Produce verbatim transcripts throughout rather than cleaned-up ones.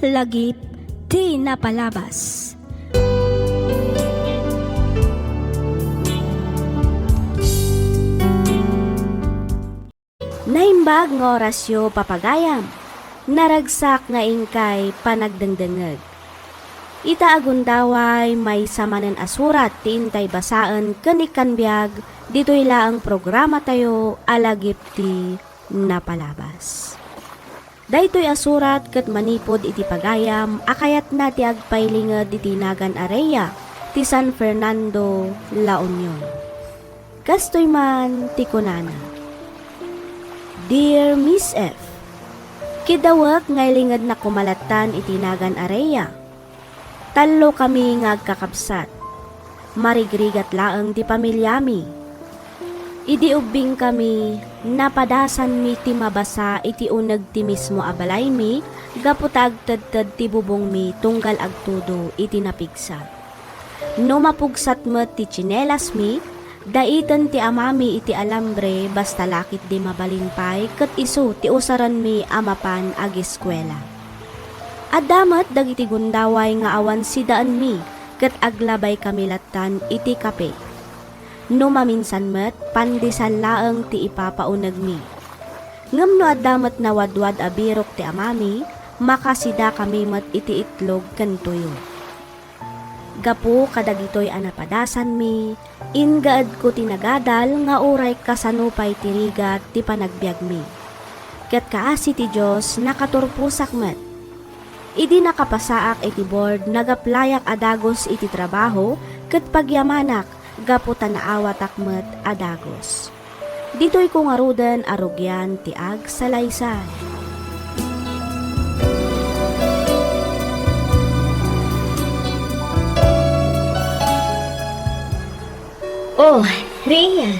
Lagip ti napalabas. Naimbag nga orasyo, papagayam. Naragsak nga inkay panagdengdengngeg. Ita a gundaway, maysa manen a surat ti intay basaen ken ikkan biag ditoy laeng programatayo a Lagip ti Napalabas. Daytoy a surat ket manipud iti pagayam a kayatna ti agpailinged iti nagan a Rhea ti San Fernando, La Union. Kastoy man ti kunana, "Dear Miss F, kidawek nga ilingednak koma lattan iti nagan a Rhea. Tallokami nga agkakabsat. Marigrigat laeng ti pamiliami. Idi ubbingkami, napadasanmi ti mabasa iti uneg ti mismo a balaymi gapu ta agtedted ti bubongmi tunggal agtudo iti napigsa. No mapugsat met ti tsinelasmi, daiten ti amami iti alambre basta la ketdi mabalin pay ket isu ti usarenmi a mapan agiskuela. Adda met dagiti gundaway nga awan sidaenmi ket aglabaykami lattan iti kape. No maminsan met, pandesal laeng ti ipapaunegmi. Ngem no adda met nawadwad a birok ti amami, makasidakami met iti itlog ken tuyo." Gapu kadagitoy a napadasanmi, inggaedko ti nagadal nga uray kasano pay ti rigat ti panagbiagmi. Ket kaasi ti Dios, nakaturposak met. Idi nakapasaak iti board, nagaplayak a dagus iti trabaho ket pagyamanak gapu ta naawatak met a dagus. Ditoyko ngaruden a rugian ti agsalaysay. Oh, Rhea,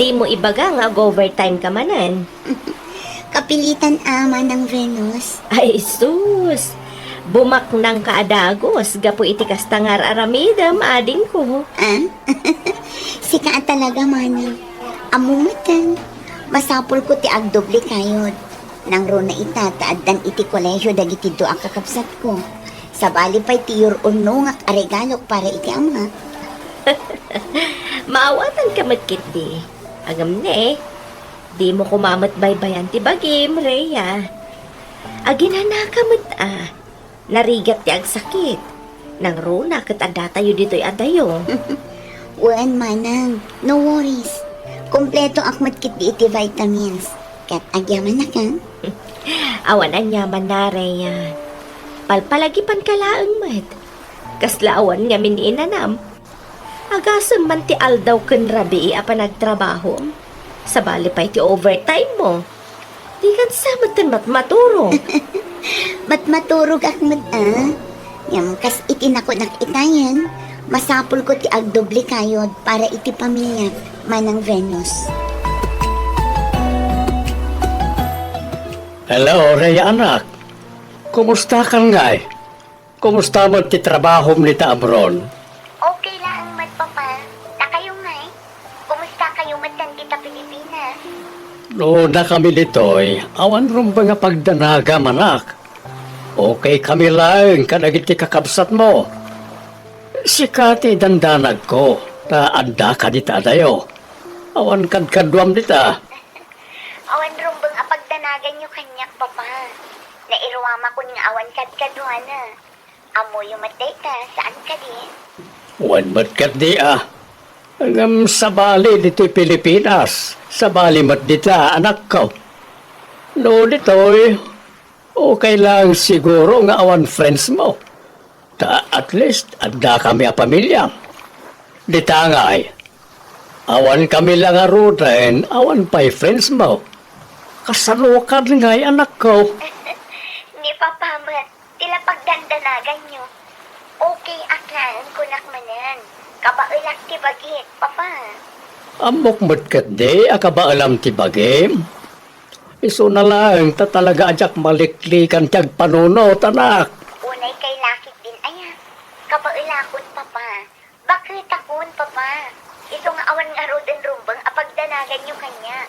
dimo ibaga nga ag-overtime ka manen? Kapilitan a, Manang Venus. Ay, sus! Bumaknangka a dagus gapu iti kasta nga ar-aramidem, adingko. Ah? Sika a talaga, Manang. Ammo met, masapulko ti agdoble kayod. Nangruna ita ta addan iti kolehiyo dagiti dua a kakabsatko. Sabali pay ti yur-urnongak a regalok para iti ama. Maawatanka met ketdi. Ngem ne, dimo koma met baybayan ti bagim, Rhea. Aginanaka met a. Narigat ti agsakit. Nangruna ket addatayo ditoy adayo. Wen, Manang, no worries. Kompletoak met ketdi iti vitamins. Ket agyamanak a. Awan aniamanna, Rhea. Palpalagipanka laeng met. Kasla awan ngamin inanam. Agasem man ti aldaw ken rabii a panagtrabahom. Sabali pay ti overtime mo. Dikan sa metten matmaturog. Matmaturogak met a. Ngem kas iti nakunak itayen, masapulko ti agdoble kayod para iti pamiliak, Manang Venus. Hello, Rhea anak. Kumusta kan ngay? Kumusta met ti trabahom dita abroad? Okay laeng met, Papa. Dakayo ngay? Kumusta kayo met dita Pilipinas? No, dakami ditoy, awan rumbeng a pagdanagam, anak. Okay kami laeng kadagiti kakabsatmo. Sika ti dandanagko, ta addaka dita adayo. Awan kadkaduam dita. Awan rumbeng a pagdanaganyo kaniak, Papa. Nairuamakon nga awan kadkaduana. Ammoyo met dayta, saan kadi? Wen met ketdi a. Ngem sabali ditoy Pilipinas, sabali met dita, anakko. No ditoy, okay lang siguro nga awan friends mo. Ta at least, adda kami a pamilya. Dita ngay, awan kami la ngaruden, awan pay friends mo. Kasano kad ngay, anakko? Ni Papa met, ti la pagdandanaganyo. Okay ak laeng kunak manen. Kabaelak ti bagik, Papa. Ammok met ketdi a kabaelam ti bagim. Isuna laeng ta talaga a diak maliklikan ti agpanunot, anak. Unay kay lakik din aya. Kabaelakon, Papa. Baketakon, Papa. Isu nga awan ngaruden rumbeng a pagdanaganyo kaniak.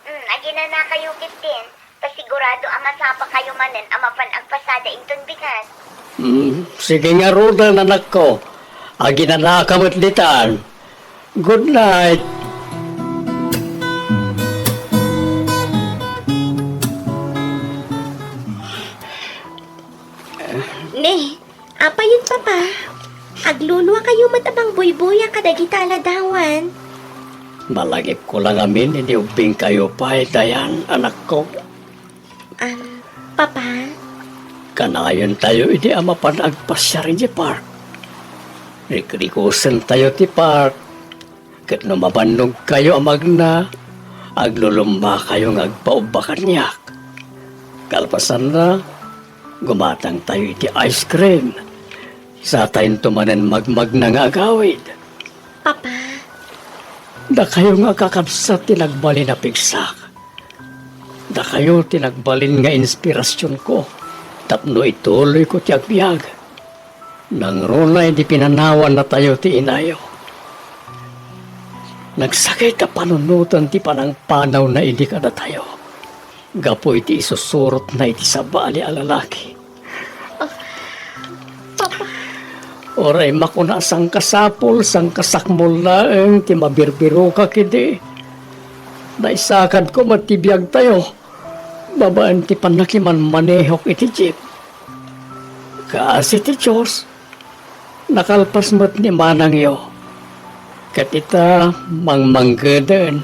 Hmm, aginanakayo ketdin. Ta sigurado a masapakayo manen a mapan agpasada inton bigat. Hmm, sige ngaruden, anakko. Aginanaka met ditan. Good night. Ne, apayen, Papa? Agluluakayo met a mangbuybuya kadagita a ladawan. Malagipko la ngamin idi ubbingkayo pay, Dayan, anakko. Ah, Papa? Kanayontayo idi a mapan agpasiar idiay park. Rikrikosentayo ti park. Ket no mabannogkayo a magna, aglulummakayo nga agpaubba kaniak. Kalpasanna, gumatangtayo iti ice cream. Satayonto manen magmagna nga agawid. Papa. Dakayo nga kakabsat ti nagbalin a pigsak. Dakayo ti nagbalin nga inspirasionko tapno ituloyko ti agbiag. Nangruna idi pinanawannatayo ti inayo. Nagsakit a panunoten ti panangpanawna idi kadatayo gapu iti isusurotna iti sabali a lalaki. Papa. Uray makuna a sangkasapul, sangkasakmol laeng ti mabirbirokak idi. Naisakadko met ti biagtayo babaen ti pannakimanmanehok iti jeep. Kaasi ti Dios, nakalpas met ni manangyo. Ket ita, mangmanggeden.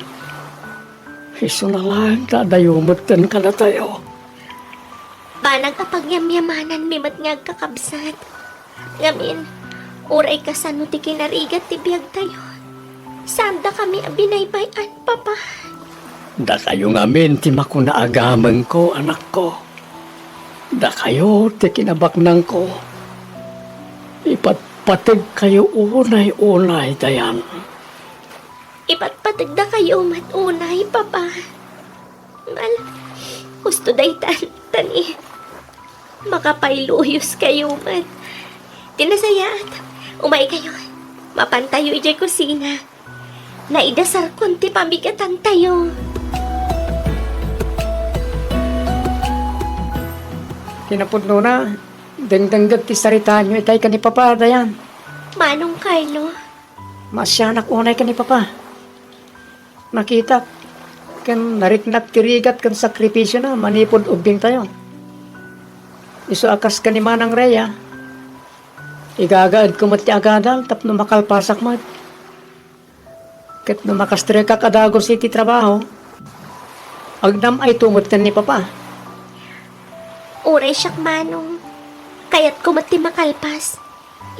Isuna laeng ta adayo metten kadatayo. Banag a pagyamyamananmi met nga agkakabsat. Ngamin, uray kasano ti kinarigat ti biagtayo, saandakami a binaybay-an, Papa. Dakayo ngamin ti makuna a gamengko, anakko. Dakayo ti kinabaknangko. Ipatpategkayo unay-unay, Dayan. Ipatpategdakayo met unay, Papa. Ngal, husto dayta, ta ni, makapayluyoskayo met. Ti nasayaat, umaykayo. Mapantayo idiay kusina. Naidasarkon ti pamigatantayo. Ti napudnona, dengdengngeg ti saritaanyo itay ken ni Papa, Dayan. Manong Carlo. Maasianak unay ken ni Papa. Nakitak ken nariknak ti rigat ken sakripisiona manipud ubbingtayo. Isu a kas ken ni Manang Rhea, igagaedko met ti agadal tapno makalpasak met. Ket no makastrekak a dagus iti trabaho, agnam-ayto met ken ni Papa. Uray siak, Manong, kayatko met ti makalpas.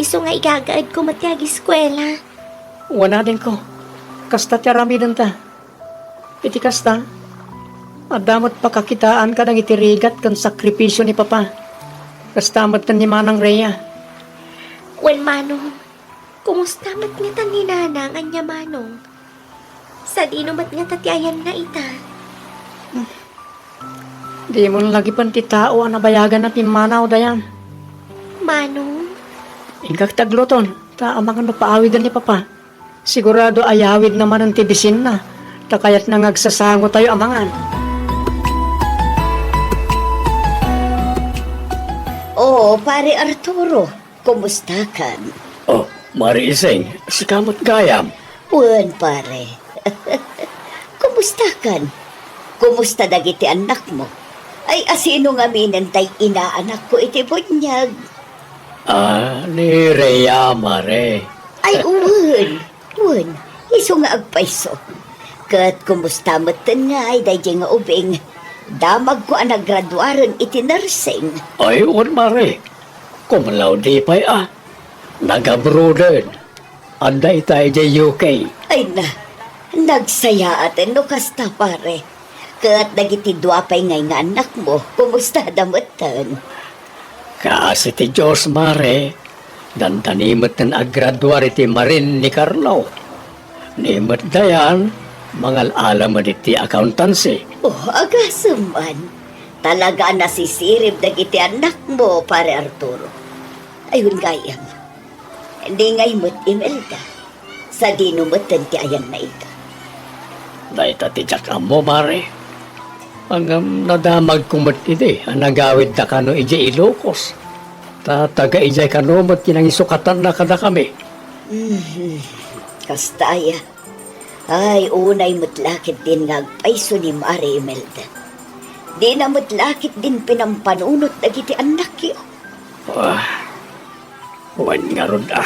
Isu nga igagaedko met ti agiskuela. Wen, adingko, kasta ti aramidenta. Iti kasta, adda met pakakitaan kadagiti rigat ken sakripisio ni Papa. Kasta met ken ni Manang Rhea. Wen, Manong, kumusta met ngata ni Nanang ania, Manong? Sadino met ngata ti ayanna ita? Dimon lagipen ti tao a nabayagan a pimmanaw, Dayan. Manong? Inkak ti agluton, ta amangan no paawiden ni Papa. Sigurado a yawidna manen ti bisinna, ta kayatna nga agsasangotayo amangan. Oo, Pare Arturo. Kumustakan? Oh, Mari Ising, sika met gayam? Wen, pare. Kumustakan? Kumusta dagiti annakmo? Ay, asino ngaminen tay inaanakko iti buniag? Ah, ni Rhea, Mare. Ay, wen. Wen, isu nga agpayso. Ket kumusta metten ngay daydiay nga ubing? Damagko a nagraduaren iti nursing. Ay, wen, Mare. Cum laude pay a. Nag-abroaden. Adda ita idiay U K. Ay na, nagsayaaten no kasta, pare. Ket dagiti dua pay ngay nga annakmo, kumustada metten? Kaasi ti Dios, Mare, dandani metten agraduar iti Marine ni Carlo. Ni met Dayan, mangal-ala met iti accountancy. Oh, agasem man. Talaga a nasisirib dagiti annakmo, Pare Arturo. Ayun gayam. Ni ngay met Imelda. Sadino metten ti ayanna ita? Dayta ti diak ammo, Mare. Ngem nadamagko met idi a nagawidda kano idiay Ilocos. Ta taga idiay kano met ti nangisukatanna kadakami. Mhm. Kasta aya. Ay, unay met la ketdin nga agpayso ni Mare Imelda. Dina met la ketdin pinampanunot dagiti annakyo. Ah, wen ngarud a.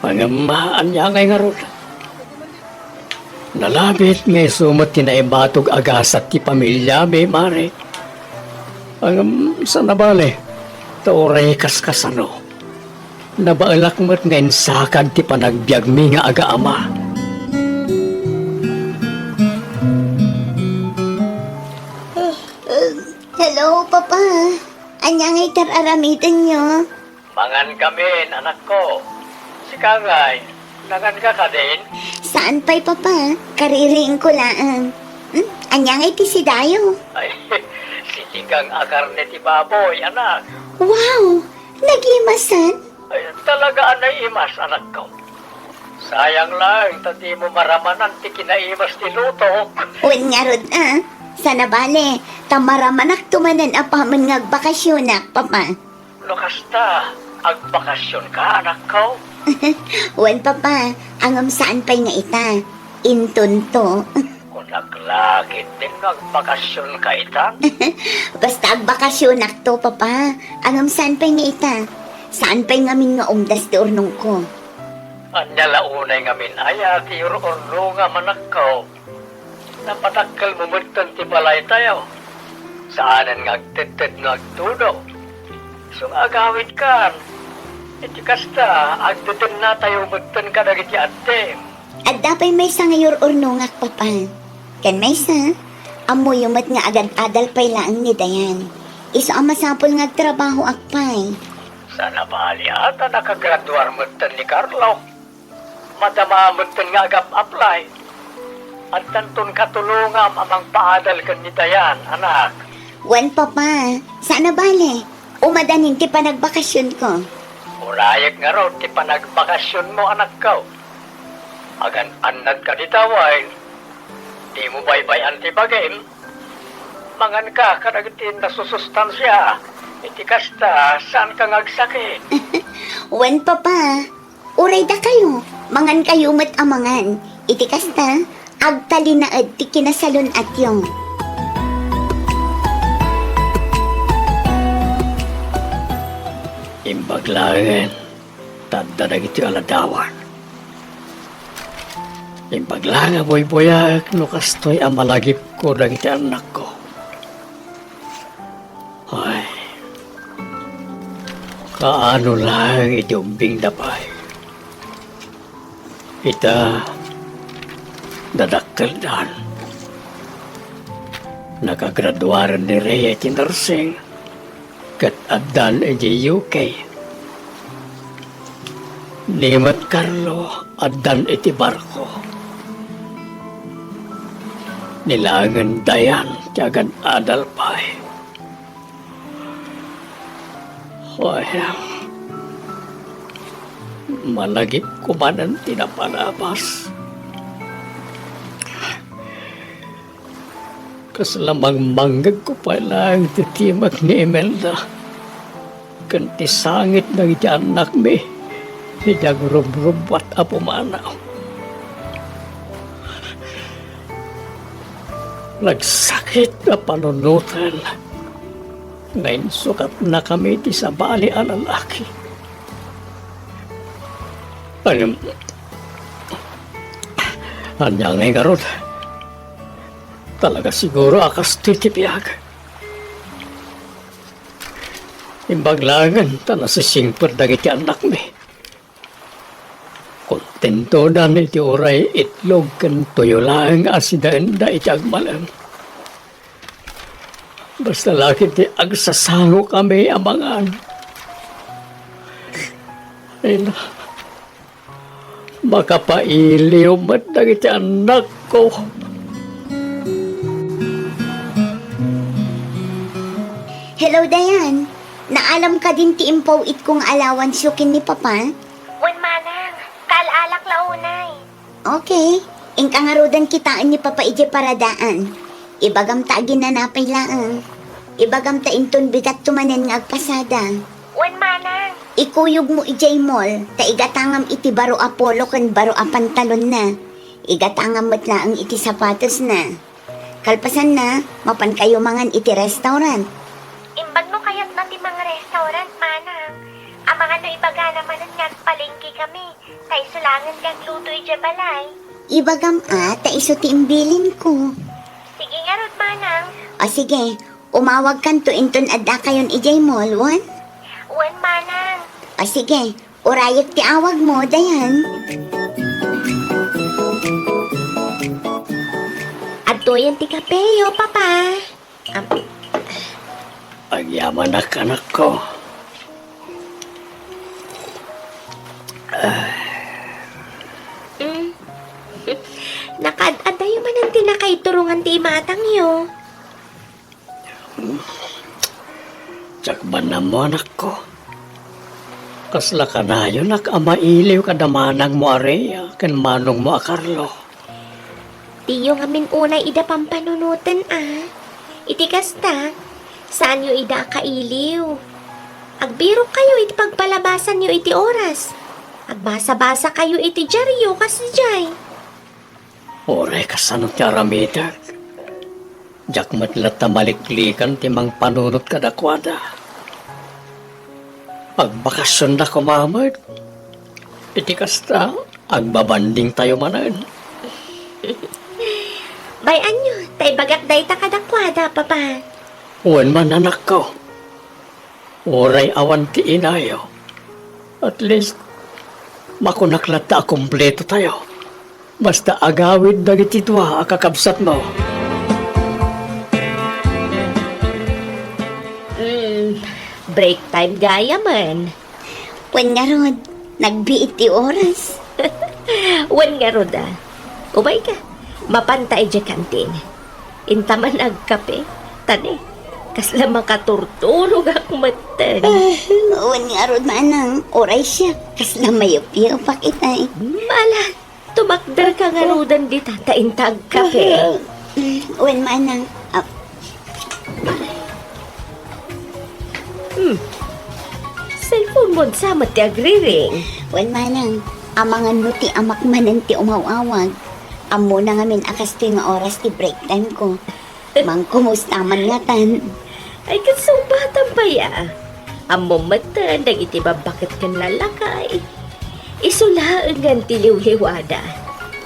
Ngem ania ngay ngarud? Nalabit nga isu met ti naibatog a gasat ti pamiliami, Mare. Ngem saan a bale, ta uray kaskasano. Nabaelak met nga insakag ti panagbiagmi nga agaama. Hello, Papa. Ania ngay ti ar-aramidenyo? Mangan kamin, anakko. Sika ngay, nangan ka kadin? Saan pay, Papa. Kaririingko laeng. Hmm? Ania ngay ti sidayo? Ay, sitikang a karne ti baboy, anak. Wow! Nagimasan? Ay, talaga a naimas, anakko. Sayang laeng ta dimo maramanan ti kinaimas ti lutok. Wen ngarud a, saan a bale, ta maramanakto manen apaman nga agbakasyonak, Papa. No kasta, agbakasyon ka, anakko? Wen, Papa, ngem saan pay nga ita. Intonto. Kunak la ketdin nga agbakasyon ka ita? Basta agbakasyonakto, Papa. Ngem saan pay nga ita? Saan pay ngamin nga umdas ti urnongko? Ania la unay ngamin aya ti ur-urnongam, anakko? Napadakkelmo metten ti balaytayo. Saanen nga agtedted no agtudo. Isu nga agawidkan. Iti kasta, agdedennatayo metten kadagiti addim. Adda pay maysa nga ur-urnongak, Papa. Ken maysa, ammoyo met nga agad-adal pay laeng ni Dayan. Isu a masapul nga agtrabahoak pay. Saan a bale a ta nakagraduar metten ni Carlo. Madama metten nga agap-apply. Addanton katulongam a mangpaadal ken ni Dayan, anak. Wen, Papa, saan a bale. Umadanin ti panagbakasyonko. Urayek ngarud ti panagbakasyonmo, anakko. Agan-annad ka dita wen? Dimo baybay-an ti bagim? Mangan ka kadagiti nasusustansia. Iti kasta, saan ka nga agsakit? Wen, Papa. Uray dakayo, mangan kayo met a mangan. Iti kasta, agtalinaed ti kinasalun-atyo. Imbag laengen, ta adda dagiti aladawan. Imbag la nga buybuyaek no kastoy a malagipko dagiti annakko. Ay, kaano laeng iti ubbingda pay? Ita, dadakkeldan. Nakagraduaren ni Rhea iti nursing, ket addan iti U K. Ni met Carlo, addan iti barko. Ni laengen Dayan ti agad-adal pay. Ay, malagipko manen ti napanabas. Kasla mangmangngegko pay laeng ti timek ni Imelda ken ti sangit dagiti annakmi idi agrubrubbuat a pumanaw. Nagsakit a panunoten nga insukatnakami ti sabali a lalaki. Ngem, ania ngay ngarud? Talaga siguro a kastoy ti biag. Imbag laengen ta nasisingpet dagiti annakmi. Kontentodan iti uray itlog ken tuyo laeng a sidaenda iti agmalem. Basta la ketdi agsasangokami a mangan. Ay na, makapailiw met dagiti annakko. Hello, Dayan. Naalam kadin ti impaw-itko nga allowance-yo ken ni Papa? Wen manang, kaal-alak la unay. Okay. Inka ngaruden kitaen ni Papa idiay paradaan. Ibagam ta aginanapay laeng. Ibagam ta inton bigatto manen nga agpasada. Wen, manang. Ikuyogmo idiay mall, ta igatangam iti baro a polo ken baro a pantalonna. Igatangam met laeng iti sapatosna. Kalpasanna, mapankayo mangan iti restaurant. Imbag no kayatna ti mangrestaurant, manang. Amangan no ibagana manen nga agpalengke kami, ta isu laengen ti agluto idiay balay. Ibagam a, ta isu ti imbilinko. Sige ngarud, manang. O sige, umawagkanto inton addakayon idiay mall, wen? Wen, manang. O sige, urayek ti awagmo, Dayan. Adtoyen ti kapeyo, Papa. Am- Agyamanak, anakko. Mm. Nakaad-adayo manen ti nakaiturongan ti imatangyo. Diak man ammo, anakko. Kasla kanayonak a mailiw kada manangmo a Rhea ken manongmo a Carlo. Diyo ngamin unay ida pampanunoten a. Iti kasta, saanyo ida a kailiw. Agbirokkayo iti pagpalabasanyo iti oras. Agbasabasakayo iti diario kasdiay. Uray kasano ti aramidek, diak met latta maliklikan ti mangpanunot kadakuada. Agbakasionda koma met. Iti kasta, agbabandingtayo manen. Bay-anyo, ta ibagak dayta kadakuada, Papa. Wen man, anakko. Uray awan ti inayo, at least, makunak latta a kumpletotayo. Basta agawid dagiti dua a kakabsatmo. Mm, break time gayamen. Wen ngarud, nagbiit ti oras. Wen ngarud, a. Ubay ka, mapanta idiay kantin. Inta man agkape, tani, kasla makaturturogak metten. Ah, wen ngarud, manang, uray siak, kasla mayupyupak itay. Ala, tumakder ka ngaruden dita, ta inta agkape. Wen, manang, ah, Hmm. Cellphone mo sa met ti agriring. Wen, manang, amangan no ti amak manen ti umaw-awag. Ammona ngamin a kastoy nga oras ti break time ko. Mangkumusta man ngatan. Ay, ket sungbatam pay a. Ammom metten dagiti babbaket ken lalakay. Isu laengen ti liwliwada.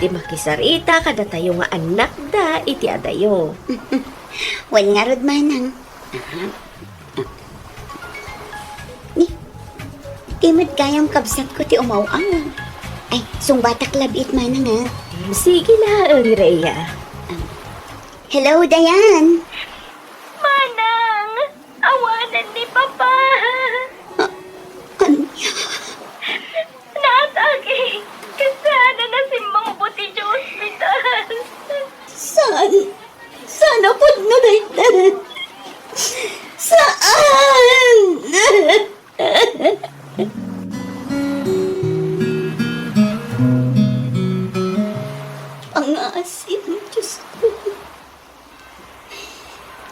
Ti makisarita kadatayo nga annakda iti adayo. Wen ngarud, manang. Aha. Ni, ti met gayam kabsatko ti umaw-awag. Ay, sungbatak labiit, manang, a. Sige laeng, Rhea. Hello, Dayan. Manang, awanen ni Papa. Ah, ania? Naatake. Kasano nasimmungpot idiay ospital? Saan? Saan a pudno dayta? Saan? Pangaasim, Diosko.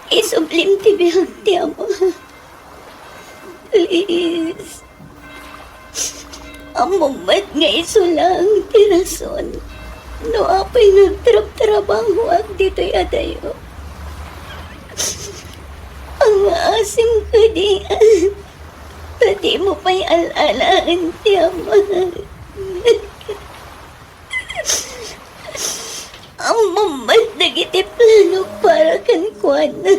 Isublim ti biag ti ama. Please. Ammom met nga isu laeng ti rason no apay nga agtrabtrabahoak ditoy adayo. Pangaasim kadi, ta dimo pay al-alaen ti ama. Ammom met dagiti planok para kenkuana.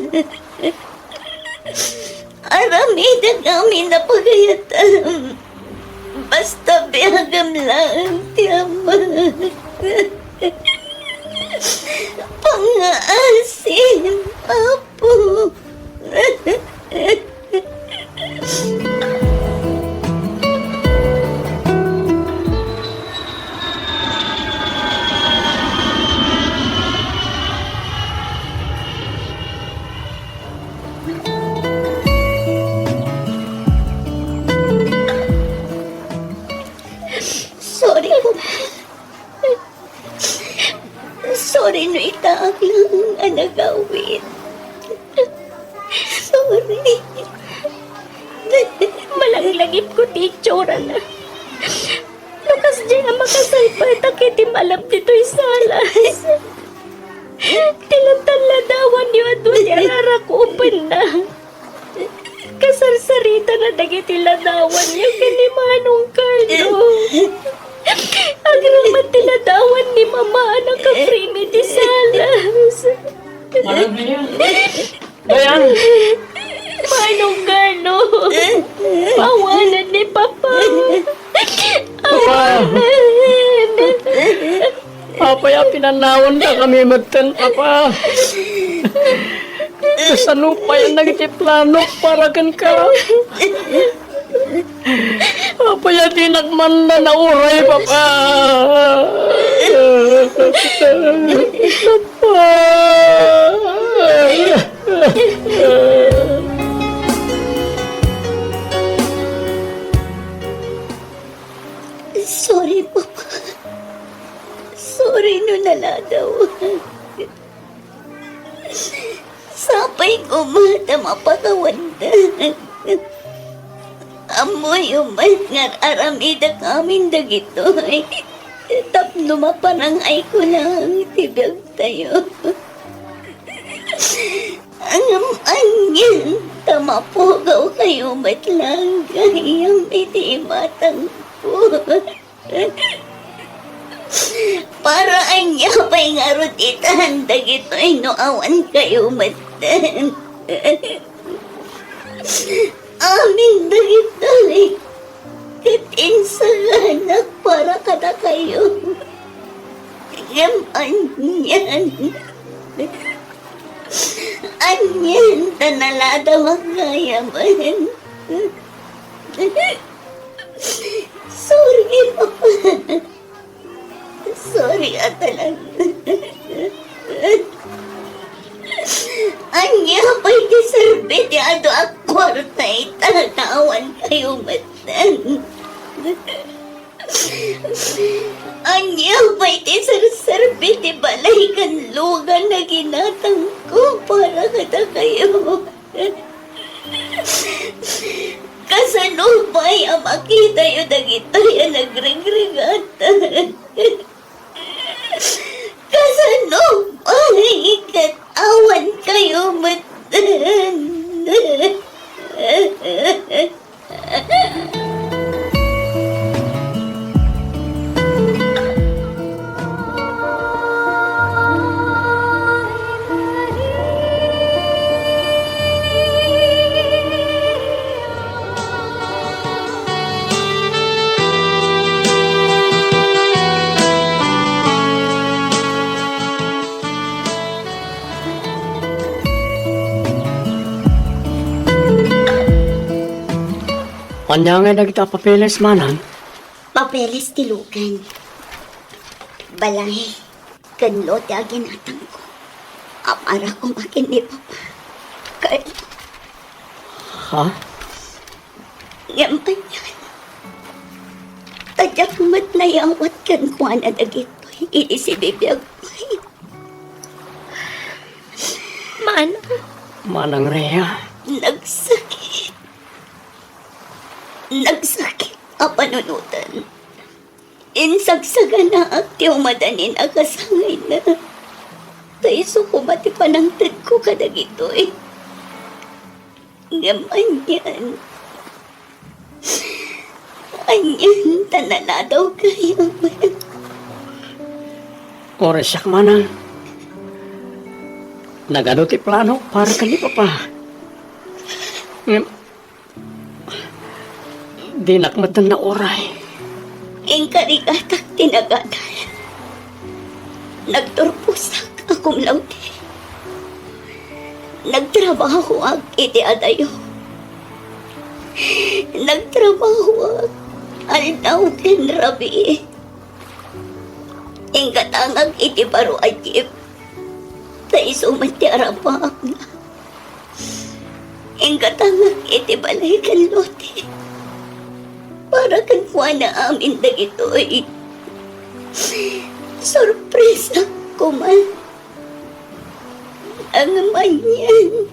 Aramidek amin a pagayatam. Basta biagam laeng ti ama. Pangaasim, Apo. Sorry po. Sorry no itaak lang a nagawid. Nagipko ti itsurana. No kasdiay a makasalpet a ket imalem ditoy salas. Ti lantalladawanyo a dua ti ararakupenna. Kasarsaritana dagiti ladawanyo ken ni Manong Carlo. Agraman ti ladawan ni Mama a nakaprimi ti salas. Manong Carlo. Manong Carlo. Awanan ni Papa. Papa. Awanan. Apay a pinanawanka kami metten, Papa? Kasano pay dagiti plano para kenka? Apay a dinak man nauray, Papa? Papa. Sorry, Papa. Sorry no naladaw. Sapay koma ta mapakawanda. Ammoyo met nga ar-aramidak amin dagitoy tapno maparang-ayko lang ti biagtayo. Ngem anian ta mapugawkayo met lang gayam iti imatangko. Para ania pay ngarud itan dagitoy no awankayo metten? Amin dagitoy ket insaganak para kadakayo. Ngem anian, anian ta naladawak gayamen. Sorry, Papa. Sorry a talaga. Ania pay ti serbi ti adu a kuarta ita ta awankayo metten? Ania pay ti serserbi ti balay ken lugan a ginatangko para kadakayo? Kasano pay a makitayo dagitoy a nagrigrigatan? Kasano pay ket awankayo metten? Ania ngay dagita a papeles, manang? Papeles ti lugan. Balay ken lote a ginatangko a para koma ken ni Papa. Kay Ha? Ngem anian, ta diak met nayawat kenkuana dagitoy idi sibibiag pay. Manang. Manang Rhea. Nagsakit. Nagsakit a panunoten. Insagsaganaak ti umadanin a kasangayna. Ta isu koma ti panangtedko kadagitoy. Ngem anian, anian ta naladaw gayam. Uray siak manang. Nagadu ti plano para ken ni Papa. Ngem, dinak metten nauray. Inkarigatak ti nagadal. Nagturposak a cum laude. Nagtrabahoak iti adayo. Nagtrabahoak aldaw ken rabii. Inggatangak iti baro a jeep. Ta isu met ti arapaakna. Inggatangak iti balay ken lote. Para kenkuana amin dagitoy. Sorpresa koma. Ngem anian,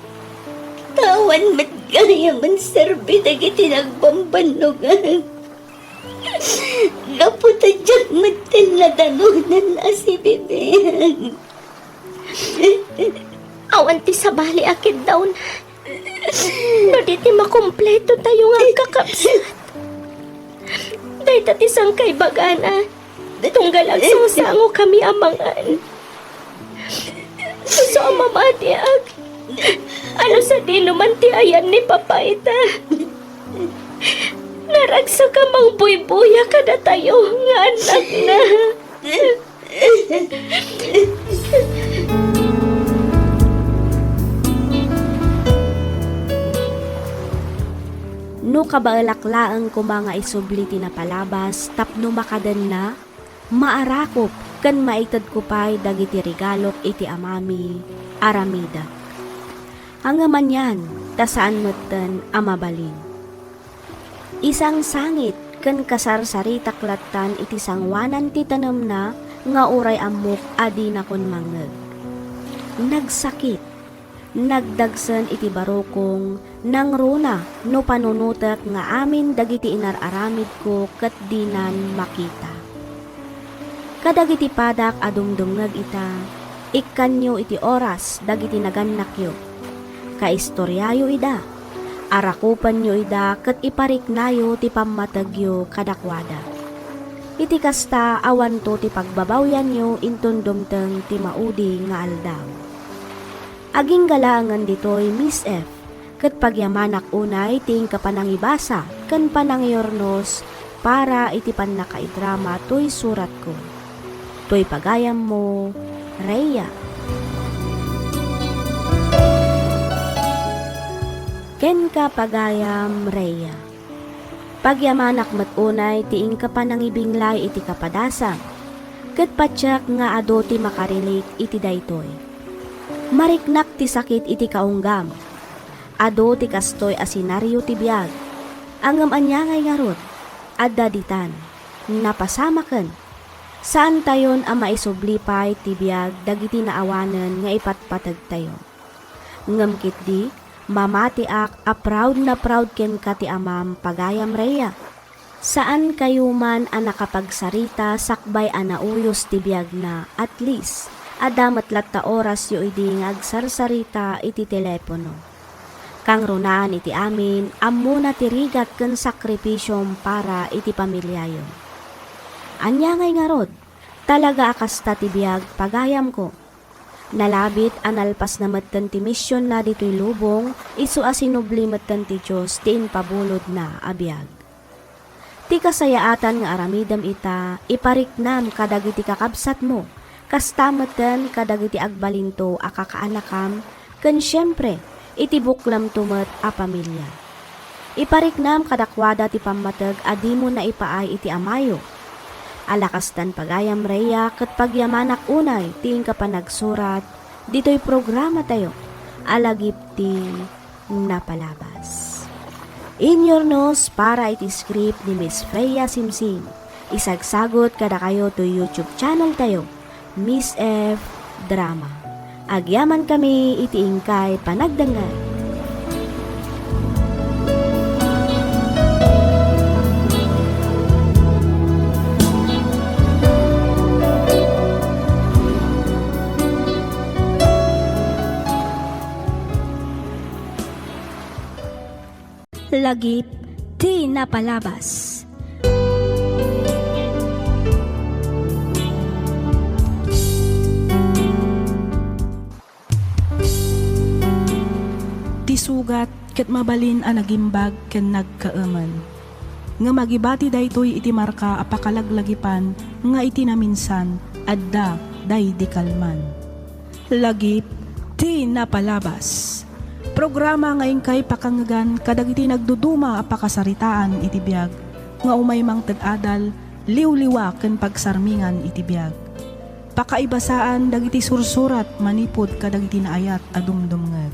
ta awan met Gayam a serbi dagiti nagbambannogak. Gapu ta diak metten nadanonan a sibibiag. Awan ti sabali a kiddawna. No di ti makumpleto tayo nga agkakabsat. Dayta ti sangkaibagana. Tunggal agsangsangokami a mangan. Isu a mamatiak. Ano sadino man ti ayan ni Papa ita? Naragsak a mangbuybuya kadatayo nga annakna. No kabaelak laeng koma nga isubli ti napalabas tapno makadenna, maarakop ken maitedko pay dagiti regalok iti amami, aramidak. Ngem anian, ta saan metten a mabalin. Isangsangit ken kasarsaritak lattan iti sangoanan ti tanemna nga uray ammok a dinakon mangngeg. Nagsakit, nagdagsen iti barukong, nangruna no panunotek nga amin dagiti inar-aramidko ket dinan makita. Kadagiti padak a dumdumngeg ita, ikkanyo iti oras dagiti nagannakyo. Kaistoriayo ida, arakupenyo ida ket ipariknayo ti pammategyo kadakuada. Iti kasta, awanto ti pagbabawyanyo inton dumteng ti maudi nga aldaw. Agingga laengen ditoy, Miss F, ket pagyamanak unay ti inka panangibasa ken panangiurnos para iti pannakaidrama toy suratko. Toy pagayammo, Rhea. Kenka, pagayam Rhea. Pagyamanak met unay ti inka panangibinglay iti kapadasam, ket patiek nga adu ti makarilik iti daytoy. Mariknak ti sakit iti kaunggam. Adu ti kastoy a senario ti biag. Ngem ania ngay ngarud? Adda ditan. Napasamaken. Saantayon a maisubli pay ti biag dagiti naawanen nga ipatpategtayo. Ngem ketdi, mamatiak a proud na proud kenka ti amam, pagayam Rhea. Saankayo man a nakapagsarita sakbay a nauyos ti biagna, at least, adda met latta orasyo idi nga agsarsarita iti telepono. Kangrunaan iti amin, ammona ti rigat ken sakripisiom para iti pamiliayo. Ania ngay ngarud? Talaga a kasta ti biag, pagayamko. Nalabit a nalpasna metten ti misionna ditoy lubong, isu a sinubli metten ti Dios ti impabulodna a biag. Ti kasayaatan nga aramidem ita, ipariknam kadagiti kakabsatmo, kasta metten kadagiti agbalinto a kakaanakam, ken siempre, iti buklemto met a pamilia. Ipariknam kadakuada ti pammateg a dimo naipaay iti amayo. Alakastan, pagayam Rhea, ket pagyamanak unay ti inka panagsurat ditoy programatayo a lagip ti napalabas. Inyurnos para iti script ni Miss Freya Simsim. Isagsagut kadakayo toy YouTube channel tayo, Miss F Drama. Agyamankami iti inkay panagdengngeg. Lagip ti napalabas. Ti sugat ket mabalin a nagimbag ken nagkaemen. Ngem agibati daytoy iti marka a pakalaglagipan nga iti naminsan, adda daydi kalman. Lagip ti napalabas. Programa nga inkay pakangngegan kadagiti nagduduma a pakasaritaan iti biag nga umay mangted adal, liwliwa ken pagsarmingan iti biag. Pakaibasaan dagiti sursurat manipud kadagiti naayat a dumdumngeg.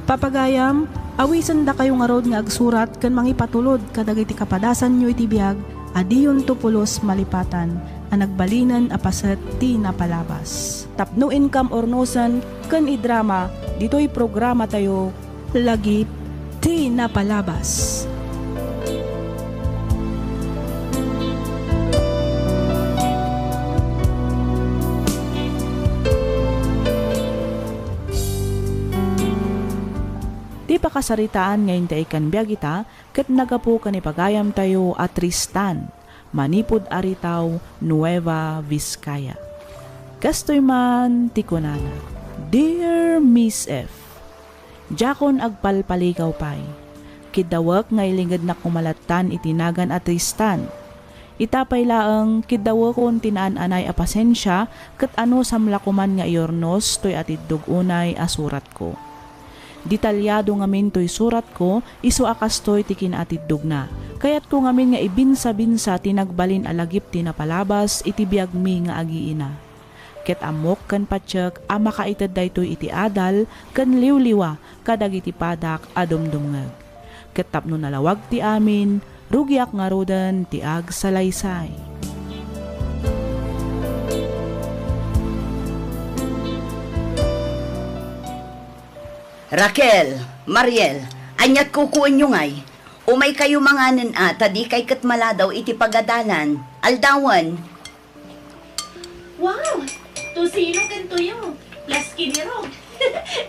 Papagayam, awisendakayo ngarud nga agsurat ken mangipatulod kadagiti kapadasanyo iti biag a diyonto pulos malipatan a nagbalinen a paset ti napalabas. Tapno inkam urnosen ken idrama ditoy programatayo, Lagip Ti napalabas. Ti pakasaritaan nga intay ken biag ita ket naggapu ken ni pagayamtayo a Tristan, manipud Aritao, Nueva Vizcaya. Kastoy man ti kunana, Dear Miss F, Diakon agpalpaligaw pay. Kiddawek nga ilingednak koma lattan iti nagan a Tristan. Ita pay laeng, kiddawekon ti naan-anay a pasensia ket anusam la koman nga iurnos toy atiddog unay a suratko. Detalyado ngamin toy suratko, isu a kastoy ti kinaatiddogna. Kayatko ngamin nga ibinsa-binsa ti nagbalin a lagip ti napalabas iti biagmi nga agiina. Ket ammok ken patiek a makaited daytoy iti adal ken liwliwa kadagiti padak a dumdumngeg. Ket tapno nalawag ti amin, rugiak ngaruden ti agsalaysay. Raquel, Mariel, ania't kukuenyo ngay? Umaykayo manganen a, ta dikay ket maladaw iti pagadalan. Aldawen. Wow! Tocino ken tuyo, plus kinirog.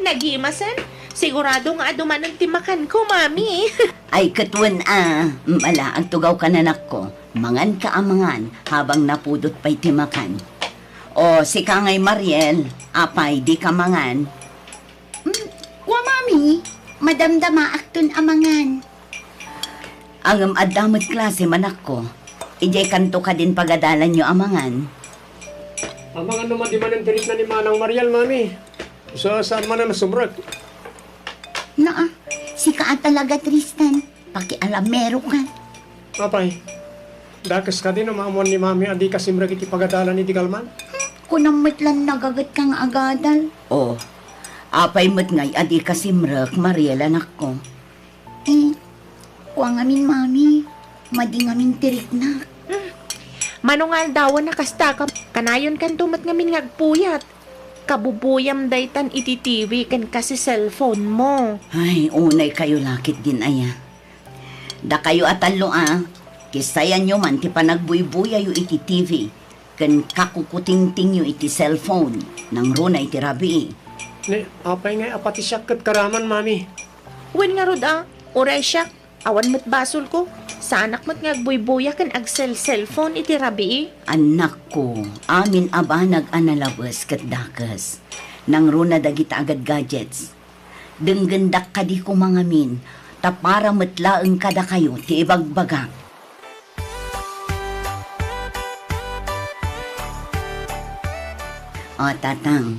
Nagimasen? Sigurado nga adu manen ti makanko, Mami. Ay, ket wen a, mm, ala, agtugawka, anakko. Manganka a mangan habang napudot pay ti makan. O, sika ngay, Mariel, apay, dika mangan? Mm, wa, Mami, madamdamaakton a mangan. Ngem adda met klase, anakko. Idiay kanto kadin pagadalanyo a mangan. Amangan no madi manen ti rikna ni Manang Mariel, Mami. Sa saan man a nasumrek? Naa, sika a talaga, Tristan. Pakialameroka. Apay, dakes kadi no maammuan ni Mami a dika simrek iti pagadalan idi kalman? Hmm, kunam met lan nagagetka nga agadal. O, apay met ngay a dika simrek, Mariel, anakko? Eh, kua ngamin, Mami. Madi ngamin ti riknak. Hmm. Mano nga aldawen a kasta ka, kanayonkanto met ngamin nga agpuyat. Kabubuyam daytan iti T V ken kas cellphone mo. Ay, unaykayo la ketdin aya. Dakayo a tallo a, kisayanyo man ti panagbuybuyayo iti T V ken kakukutingtingyo iti cellphone, nangruna iti rabii. Ni, apay ngay a pati siak ket karaman, Mami? Wen ngarud a, uray siak, awan met basolko. Saanak met nga agbuybuya ken agsel-cellphone iti rabii. Anakko, amin a banag a nalabes ket dakes. Nangruna dagita a gadgadgets. Denggendak kadi koma ngamin, ta para met laeng kadakayo ti ibagbagak. O, Tatang,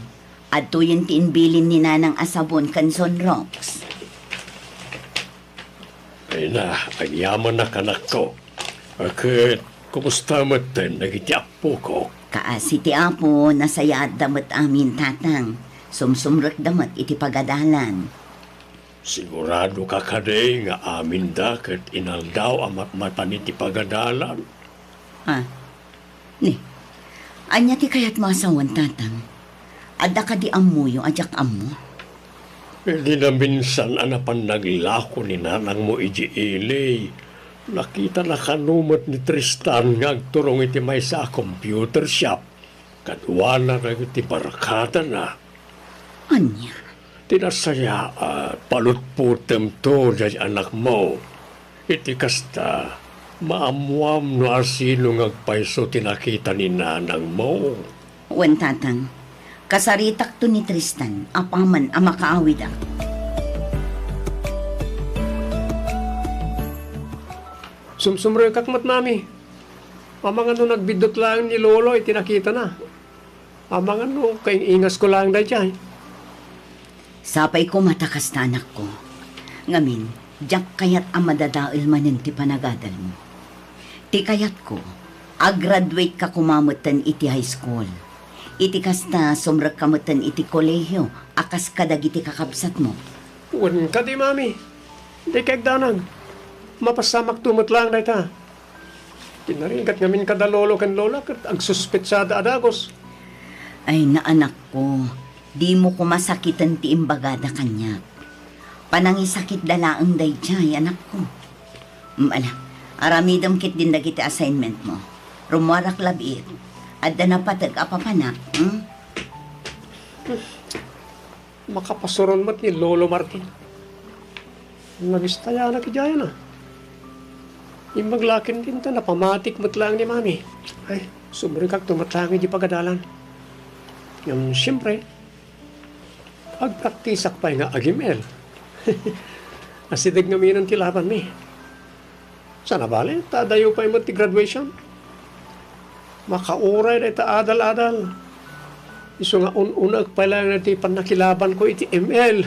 adtoyen ti imbilin ni Nanang a sabon ken Sunrox. Ay na, agyamanak, anakko. A ket, kumusta metten dagiti appoko? Kaasi ti Apo, nasayaatda met amin, Tatang. Sumsumrekda met iti pagadalan. Siguradoka kadi nga aminda ket inaldaw a matmatan iti pagadalan? Ah, ni, ania ti kayatmo a sawen, Tatang? Adda kadi ammoyo a diak ammo? Idi naminsan a napan naglako ni nanangmo idiay ili, nakitana kano met ni Tristan nga agturong iti maysa a computer shop. Kaduana dagiti barkadana. Ania? Ti nasayaat, palutpotemto diay anakmo. Iti kasta, maammuam no asino nga agpayso ti nakita ni nanangmo. Wen, Tatang, kasaritakto ni Tristan apaman a makaawidak. Sumsumrekak met, Mami. Amangan no nagbiddut laeng ni Lolo iti nakitana. Amangan no kaing-ingasko laeng daydiay. Sapay koma ta kasta, anakko. Ngamin, diak kayat a madadael manen ti panagadalmo. Ti kayatko, agraduate ka koma metten iti high school. Iti kasta, sumrek ka metten iti kolehio a kas kadagiti kakabsatmo. Wen kadi, Mami. Dikay agdanag. Mapassamakto met laeng dayta. Tinarigat ngamin kada lolo ken lola ket agsuspetsada a dagus. Ay, anakko, dimo koma sakiten ti imbagada kaniak. Panangisakitda laeng daydiay, anakko. Mm, ala, aramidem ketdin dagiti assignment mo. Rummuarak labiit. Adda napateg a papanak, hmm? Makapasuron met ni Lolo Martin. Nabistayanak idiay, a. Imbag laeng dita, napamatik met laeng ni Mami. Ay, sumrekakto met laeng idiay pagadalan. Ngem, siyempre, agpraktisak pay nga ag-M L. Asideg ngamin ti labanmi. Sana bale, ta adayo pay met ti graduation. Makauray dayta adal-adal. Isu nga un-unaek pay laeng ti pannakilabanko iti M L.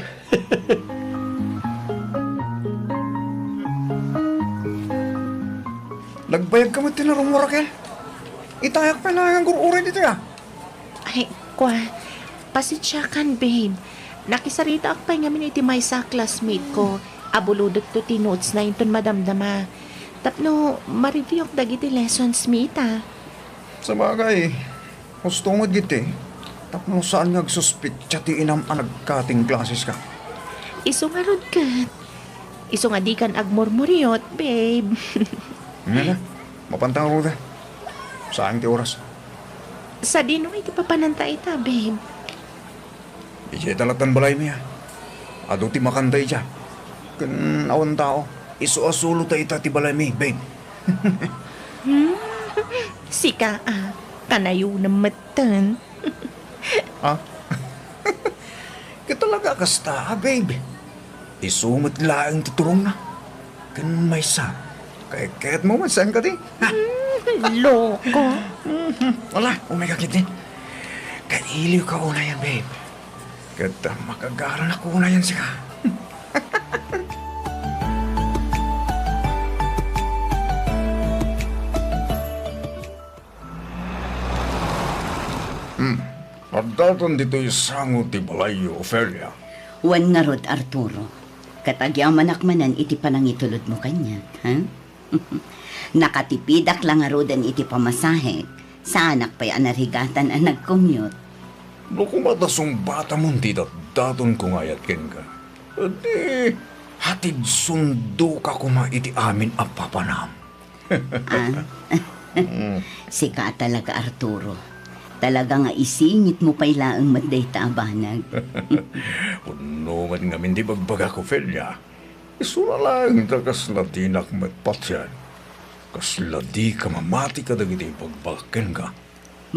Nagbayag ka met ti narummo, Raquel? Itayak pay laeng agur-uray ditoy, a. Ay, kua, pasensiakan, babe. Nakisaritaak pay ngamin iti maysa a classmate ko a bulodekto ti notes na inton madamdama. Tapno ma-review-ak dagiti lessons mi ita. Sabagay, husto met giti, tapno saan nga agsuspetsa ti inam a nag-cutting classes ka. Isu ngarud ket. Isu nga dikan agmurmuriot, babe. Ngana, mapanta ngarud. Sayang ti oras. Sadino iti papananta ita, babe? Idiay ta lattan balaymi, a. Adu ti makanta idiay. Ken awan tao. Isu a solo ta ita ti balaymi, babe. Hmm? Sika, a. Kanayon metten. Ha? Ket talaga kasta, babe. Isu met laeng ti turongna. Ken maysa, kayatmo met, saan kadi? Hmm, loko. Mhm. Wala, umay ka ketdi. Kailiwka unayen, babe. Ket makagaranak unayen sika. Hmm. Addaton ditoy sango ti balayyo, Ofelia. Wen ngarud, Arturo. Ket agyamanak manen iti panangitulodmo kaniak, ha? Nakatipidak la ngaruden iti pamasahek, saanak pay a narigatan a nag-commute. No koma ta sungbatamon ti datdatonko nga ayat kenka, di, hatidsundoka koma iti amin a papanam. Ah? Mm. Sika a talaga, Arturo. Talaga nga isingitmo pay laeng met dayta a banag. Pudno met ngamin ti bagbagak, Ofelia. Isuna laeng ta kasla dinak met patien. Kasla dika mamati kadagiti ibagbagak kenka.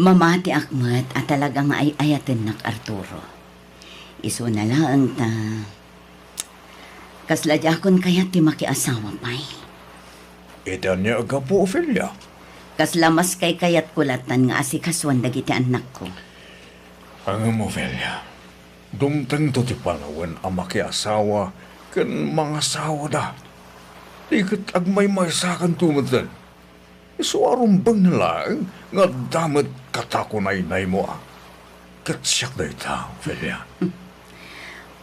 Mamatiak met a talaga nga ay-ayatennak, Arturo. Isuna laeng ta kasla diakon kayat ti makiasawa pay. Iti ania a gapu, Ofelia? Kasla mas kaykayatko lattan nga asikasuan dagiti annakko. Ngem, Ofelia, dumtengto ti panawen a makiasawa ken mangasawada. Di ket agmaymaysakanto metten. Isu a rumbeng laeng nga adda met katakunaynaymo, a. Ket siak dayta, Ofelia.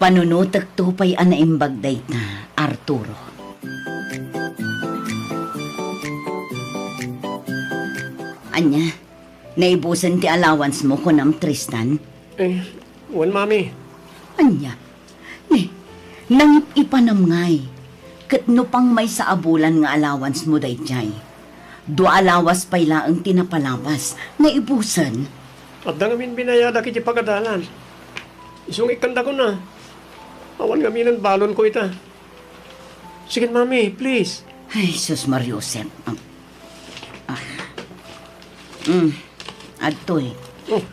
Panunotekto pay a naimbag dayta, Arturo. Ania, naibusen ti allowance mo, kunam, Tristan? Eh, wen, Mami. Ania? Ni, nangip-ipanam ngay, ket no pangmaysa a bulan nga allowance mo daydiay, dua a lawas pay laeng ti napalawas, naibusen. Adda ngamin binayadak iti pagadalan. Isu nga ikkandakon a. Awan ngaminen balonko ita. Sige, Mami, please. Ay, sus, Mariusep. Ah. Ah. Mm, adtoy. Oh,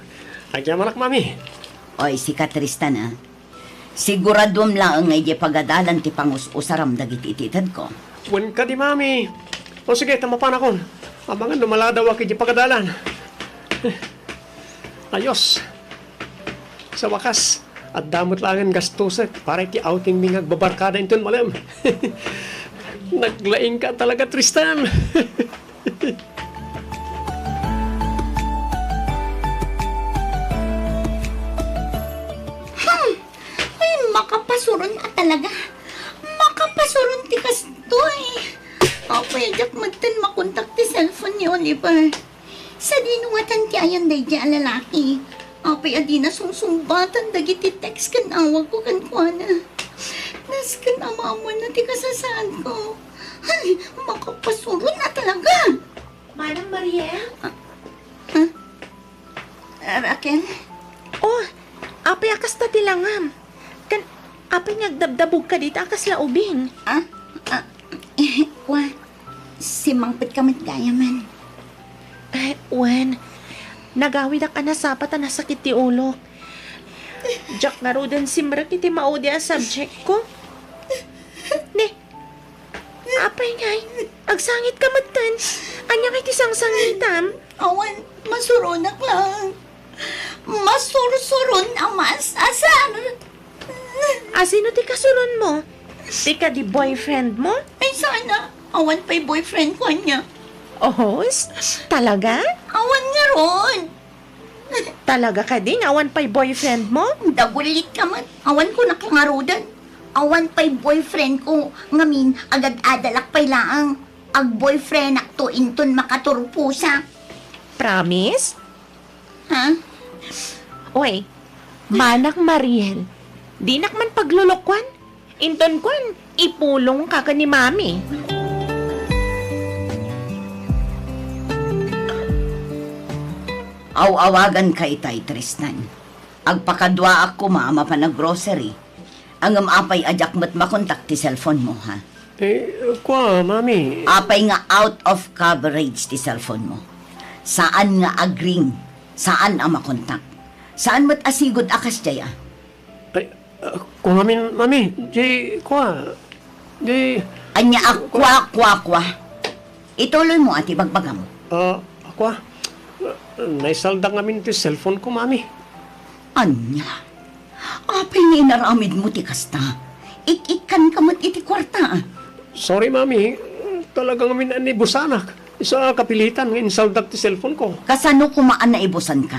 agyamanak, Mami. Oy, sika, Tristan, a. Siguraduem laeng nga idiay pagadalan ti pangus-usaram dagiti itedko. Wen kadi, Mami. O sige, ta mapanakon. Amangan no maladawak idiay pagadalan. Ayos. Sa wakas, adda met laengen gastusek para iti outing mi nga agbabarkada inton malem. Naglaingka talaga, Tristan. Hmm. Ay, makapasuron a talaga. Makapasuron ti kastoy. Apay, diak metten makontak ti cellphone ni Oliver. Sadino ngatan ti ayan daydiay a lalaki? Apay a dina sungsungbatan dagiti text ken awagko kenkuana? Ken amaamuanna ti kasasaadko. Ay, makapasurot a talaga. Manang Mariel? Ah, ah? Ah, Raquel? Oh, apay a kasta ti langam? Ken apay nga agdabdabogka dita a kasla ubing? Ah? Ah, kua, simmangpetka met gayam. Ay, wen. Nagawidak a nasapa ta nasakit ti ulok. Diak ngaruden simrek iti maudi a subjectko. Ne, apay ngay, agsangitka metten. Ania ngay ti sangsangitam? Awan, masuronak lang. Masursuron a maas-asar. A sino ti kasuronmo? Ti kadi boyfriendmo? Ay, sana. Awan pay boyfriendko ania. Ohos? Talaga? Awan ngarud. Talaga kadi nga awan pay boyfriendmo? Dagulitka met. Awan kunak ngaruden. Awan pay boyfriendko ngamin, agad-adalak pay laeng. Agboyfriendakto inton makaturposak. Promise? Ha? Oy, Manang Mariel, dinak man paglulukuan. Inton kuan, ipulongka ken ni Mami. Aw-awaganka itay, Tristan. Agpakaduaak koma a mapan a grocery. Ngem apay a diak met makontak ti cellphone mo, ha? Eh, kua, Mami. Apay nga out of coverage ti cellphone mo? Saan nga agring, saan a makontak. Saan met a sigud a kasdiay, a? Ay, ah, kua ngamin, Mami, di, kua, di. Ania a kua, kua, kua? Ituloy mo a ti bagbagam. Ah, kua, naisaldak ngamin ti cellphone ko, Mami. Ania? Apay nga inaramid mo ti kasta? Ik-ikkanka met iti kuarta. Sorry, Mami. Talaga ngamin a naibusanak. Isu a kapilitan nga insaldak ti cellphone ko. Kasano koma a naibusanka?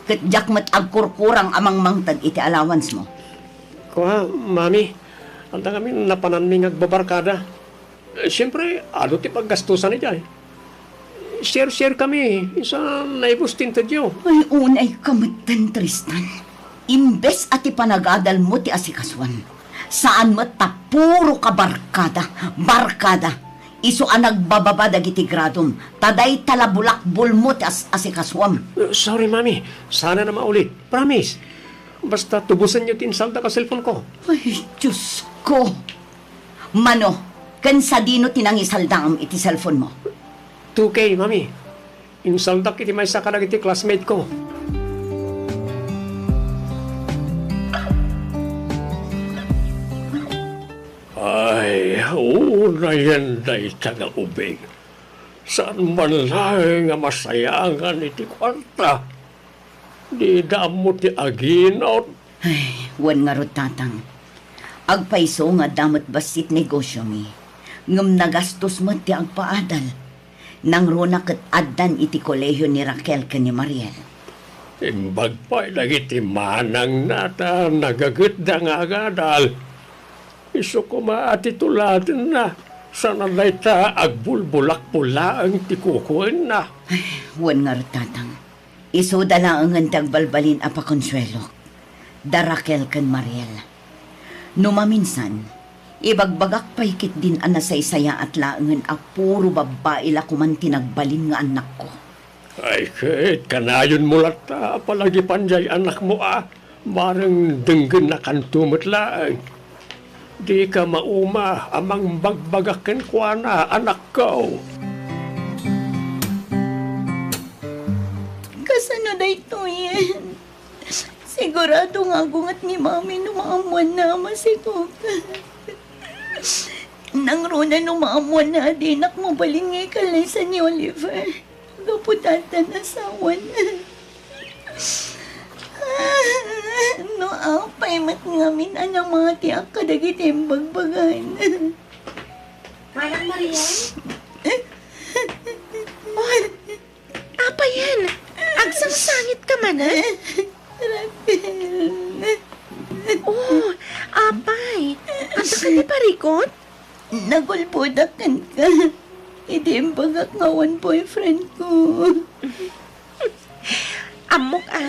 Ket diak met agkurkurang a mangmangted iti allowance mo. Kua, Mami, adda ngamin napananmi nga agbabarkada. Eh, siempre, adu ti paggastusan idiay. Share-share kami, isu a naibus ti intedyo. Ay, unayka metten, Tristan. Imbes a ti panagadal mo ti asikasuan, saan met ta puro ka barkada, barkada. Isu a nagbababa dagiti gradom, ta dayta la bulakbol mo ti as-, asikasuam. Eh, sorry, Mami. Saan a maulit. Promise. Basta tubusenyo ti insaldak a cellphone ko. Ay, Diyos ko! Mano, ken sadino ti nangisaldaam iti cellphone mo? Two K, Mami. Insaldak iti maysa kadagiti classmate ko. Ay, unayen dayta nga ubing. Saan man laeng a masayangan iti kuarta. Dida ammo ti aginot. Ay, wen ngarud, Tatang. Agpayso nga adda met bassit negosyomi, ngem nagastos met ti agpaadal. Nangruna ket addan iti kolehiyo ni Raquel ken ni Mariel. Imbag pay dagiti manangna ta nagagetda nga agadal. Isu koma a ti tulatenna, saan a dayta agbulbulakbol laeng ti kukuenna. Ay, wen ngarud, Tatang. Isuda laengen ti agbalbalin a pakonsuelok, da Raquel ken Mariel. No maminsan, ibagbagak pay ketdin a nasaysayaat laengen a puro babbai la koman ti nagbalin nga annakko. Ay, ket kanayonmo latta a palagipan jay annakmo a, bareng denggennakanto met laeng. Dika mauma a mangbagbaga kenkuana, anakko. Kasano daytoyen? Sigurado nga agunget ni Mami no maammoanna a masikog. Nangruna no maammoanna a dinak mabalin nga ikallaysa ni Oliver. Gapu ta addan asawan. No apay met ngamin a namatiak kadagiti imbagbagan. Manang Marian? Oh, apayen? Agsangsangitka manen? Raquel. Oh, apay. Adda kadi parikut? Nagulbodak kenka iti imbagak nga awan boyfriend ko. Ammok a,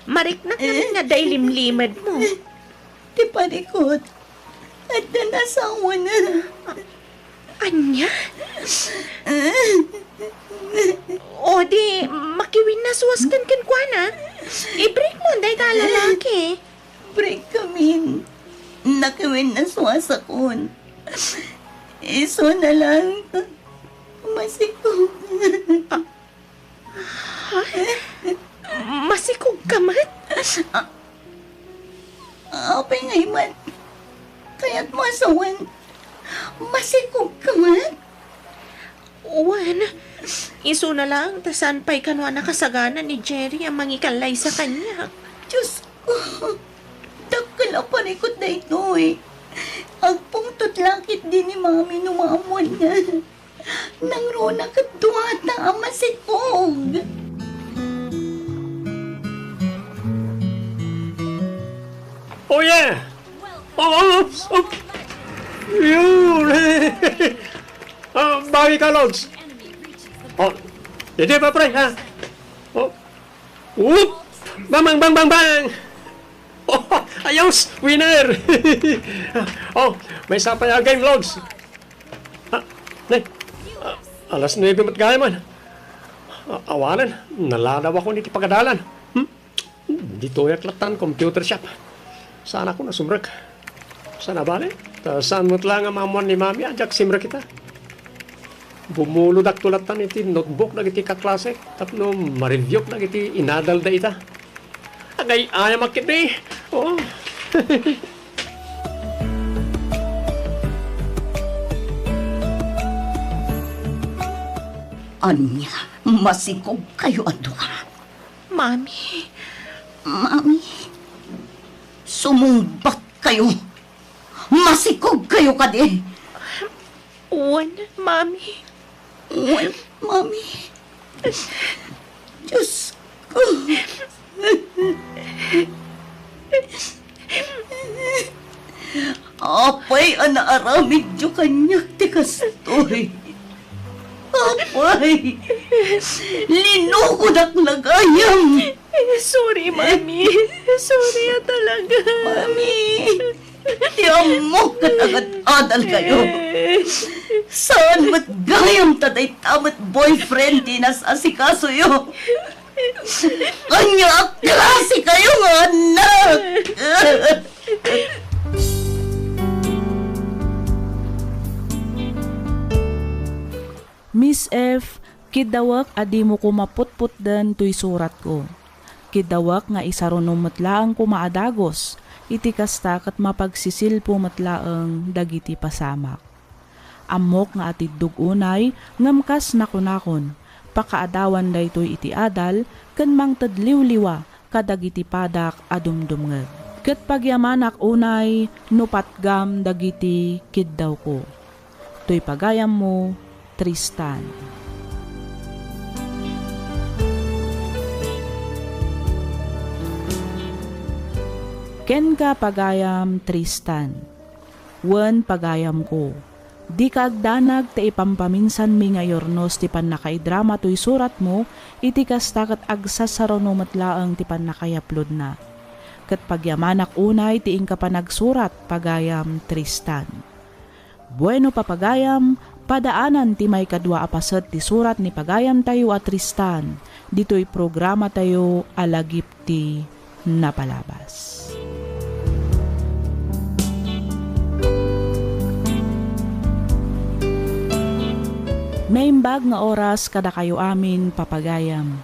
mariknak ngamin nga adda ilimlimedmo. Ti parikut, Adda nasawana. Ania? O di, makiwinnasuaskan kenkuana. I-break mo dayta a lalaki. Break kamin. Nakiwinnasuasakon. Isuna lang. Masikog. Ha? Masikog ka met? A-, apay ngay met? Kayat mo a sawen, masikog ka met? Wen, isuna lang, ta saan pay kano a nakasagana ni Jerry a mangikallaysa kaniak. Diyos ko, dakkel a parikut daytoy. Agpungtot la ketdi ni Mami no maammoanna. Nangruna ket duata a masikog. Oh, yeah! Oh, oh, oh, oh. Yun! Ah, bagay ka, Lods. Oh, hindi pa, pre, ha? Oh. Whoop! Bang, bang, bang, bang, bang! Oh, ayos! Winner! Oh, may isa pa yung game, Lods. Ah, nay. Ah, alas nuebe met gayam. Ah, awanen, naladaw ako iti pagadalan. Hmm? Ditoyak lattan computer shop. Saan ako nasumrek? Saan a bale? Ta saan met la nga maammuan ni Mami a diak simrek ita? Bumulodakto lattan iti notebook dagiti kaklasek tapno ma-review-k dagiti inadalda ita. Agay-ayamak iti. Oh. Ania, masikog kayo a dua? Mami. Mami, sumungbat kayo. Masikog kayo kadi. Wen, Mami. Wen, Mami. Diyos ko. Apay a naaramidyo kaniak ti kastoy? Apay, linukodak la gayam. Sorry, Mami. Sorry a talaga. Mami, ti ammok ket agad-adal kayo. Saan met gayam ta dayta met boyfriend ti nas-asikasoyo? Ania a klase kayo nga anak? Miss F, kiddawek a dimo koma putputden toy suratko. Kiddawek nga isarunom met laeng koma a dagus, iti kasta ket mapagsisilpo met laeng dagiti pasamak. Ammok nga atiddog unay, ngem kas nakunakon, pakaadawan daytoy iti adal ken mangted liwliwa kadagiti padak a dumdumngeg. Ket pagyamanak unay no patgam dagiti kiddawko. Toy pagayammo, Tristan. Kenka, pagayam Tristan. Wen, pagayamko, dika agdanag ta ipampaminsanmi nga iurnos ti pannakaidrama toy suratmo, iti kasta ket agsasaruno met laeng ti pannakaiaplodna. Ket pagyamanak unay ti inka panagsurat, pagayam Tristan. Bueno, papagayam, padaanan ti maikadua a paset ti surat ni pagayamtayo a Tristan, ditoy programatayo a Lagip ti Napalabas. Naimbag nga oras kadakayo amin, papagayam.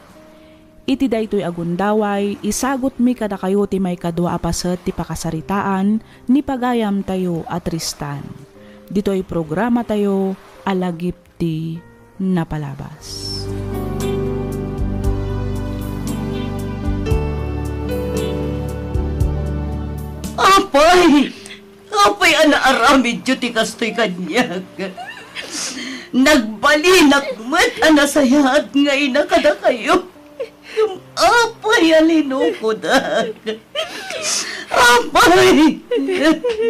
Iti daytoy a gundaway, isagutmi kadakayo ti maikadua a paset ti pakasaritaan ni pagayamtayo a Tristan. Ditoy programatayo a Lagip ti Napalabas. Apay! Apay a naaramidyo ti kastoy kaniak? Nagbalinak met a nasayaat nga ina kadakayo. Ngem apay a linukodak? Apay!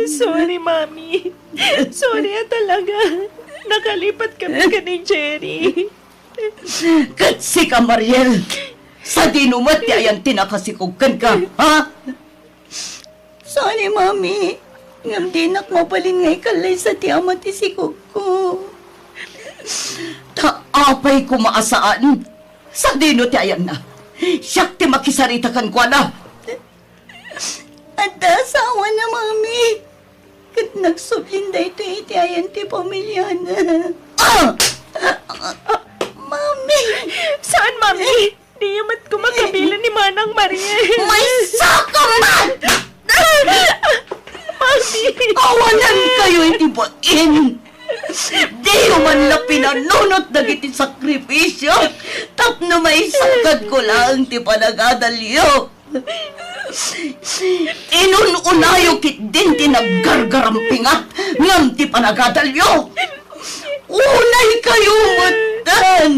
Sorry, Mami. Sorry a talaga. Nakalipat kami ken ni Jerry. Ket sika, Mariel, sadino met ti ayan ti nakasikog kenka, ha? Sorry, Mami. Ngem dinak mabalin nga ikallaysa ti ama ti sikogko. Ta apay koma a saan? Sadino ti ayanna? Siak ti makisarita kenkuana. Adda asawana, Mami. Ket nagsublin daytoy iti ayan ti pamiliana. Ah! Mami! Saan, Mami? Diyo met koma kabilen ni Manang Mariel. Maysa ka man! Mami! Awanan kayo iti bain! Diyo man la pinanunot dagiti sakrifisio tapno maisakadko laeng ti panagadalyo. Inun-unayo ketdin ti naggargarampingat ngem ti panagadalyo. Unay kayo metten.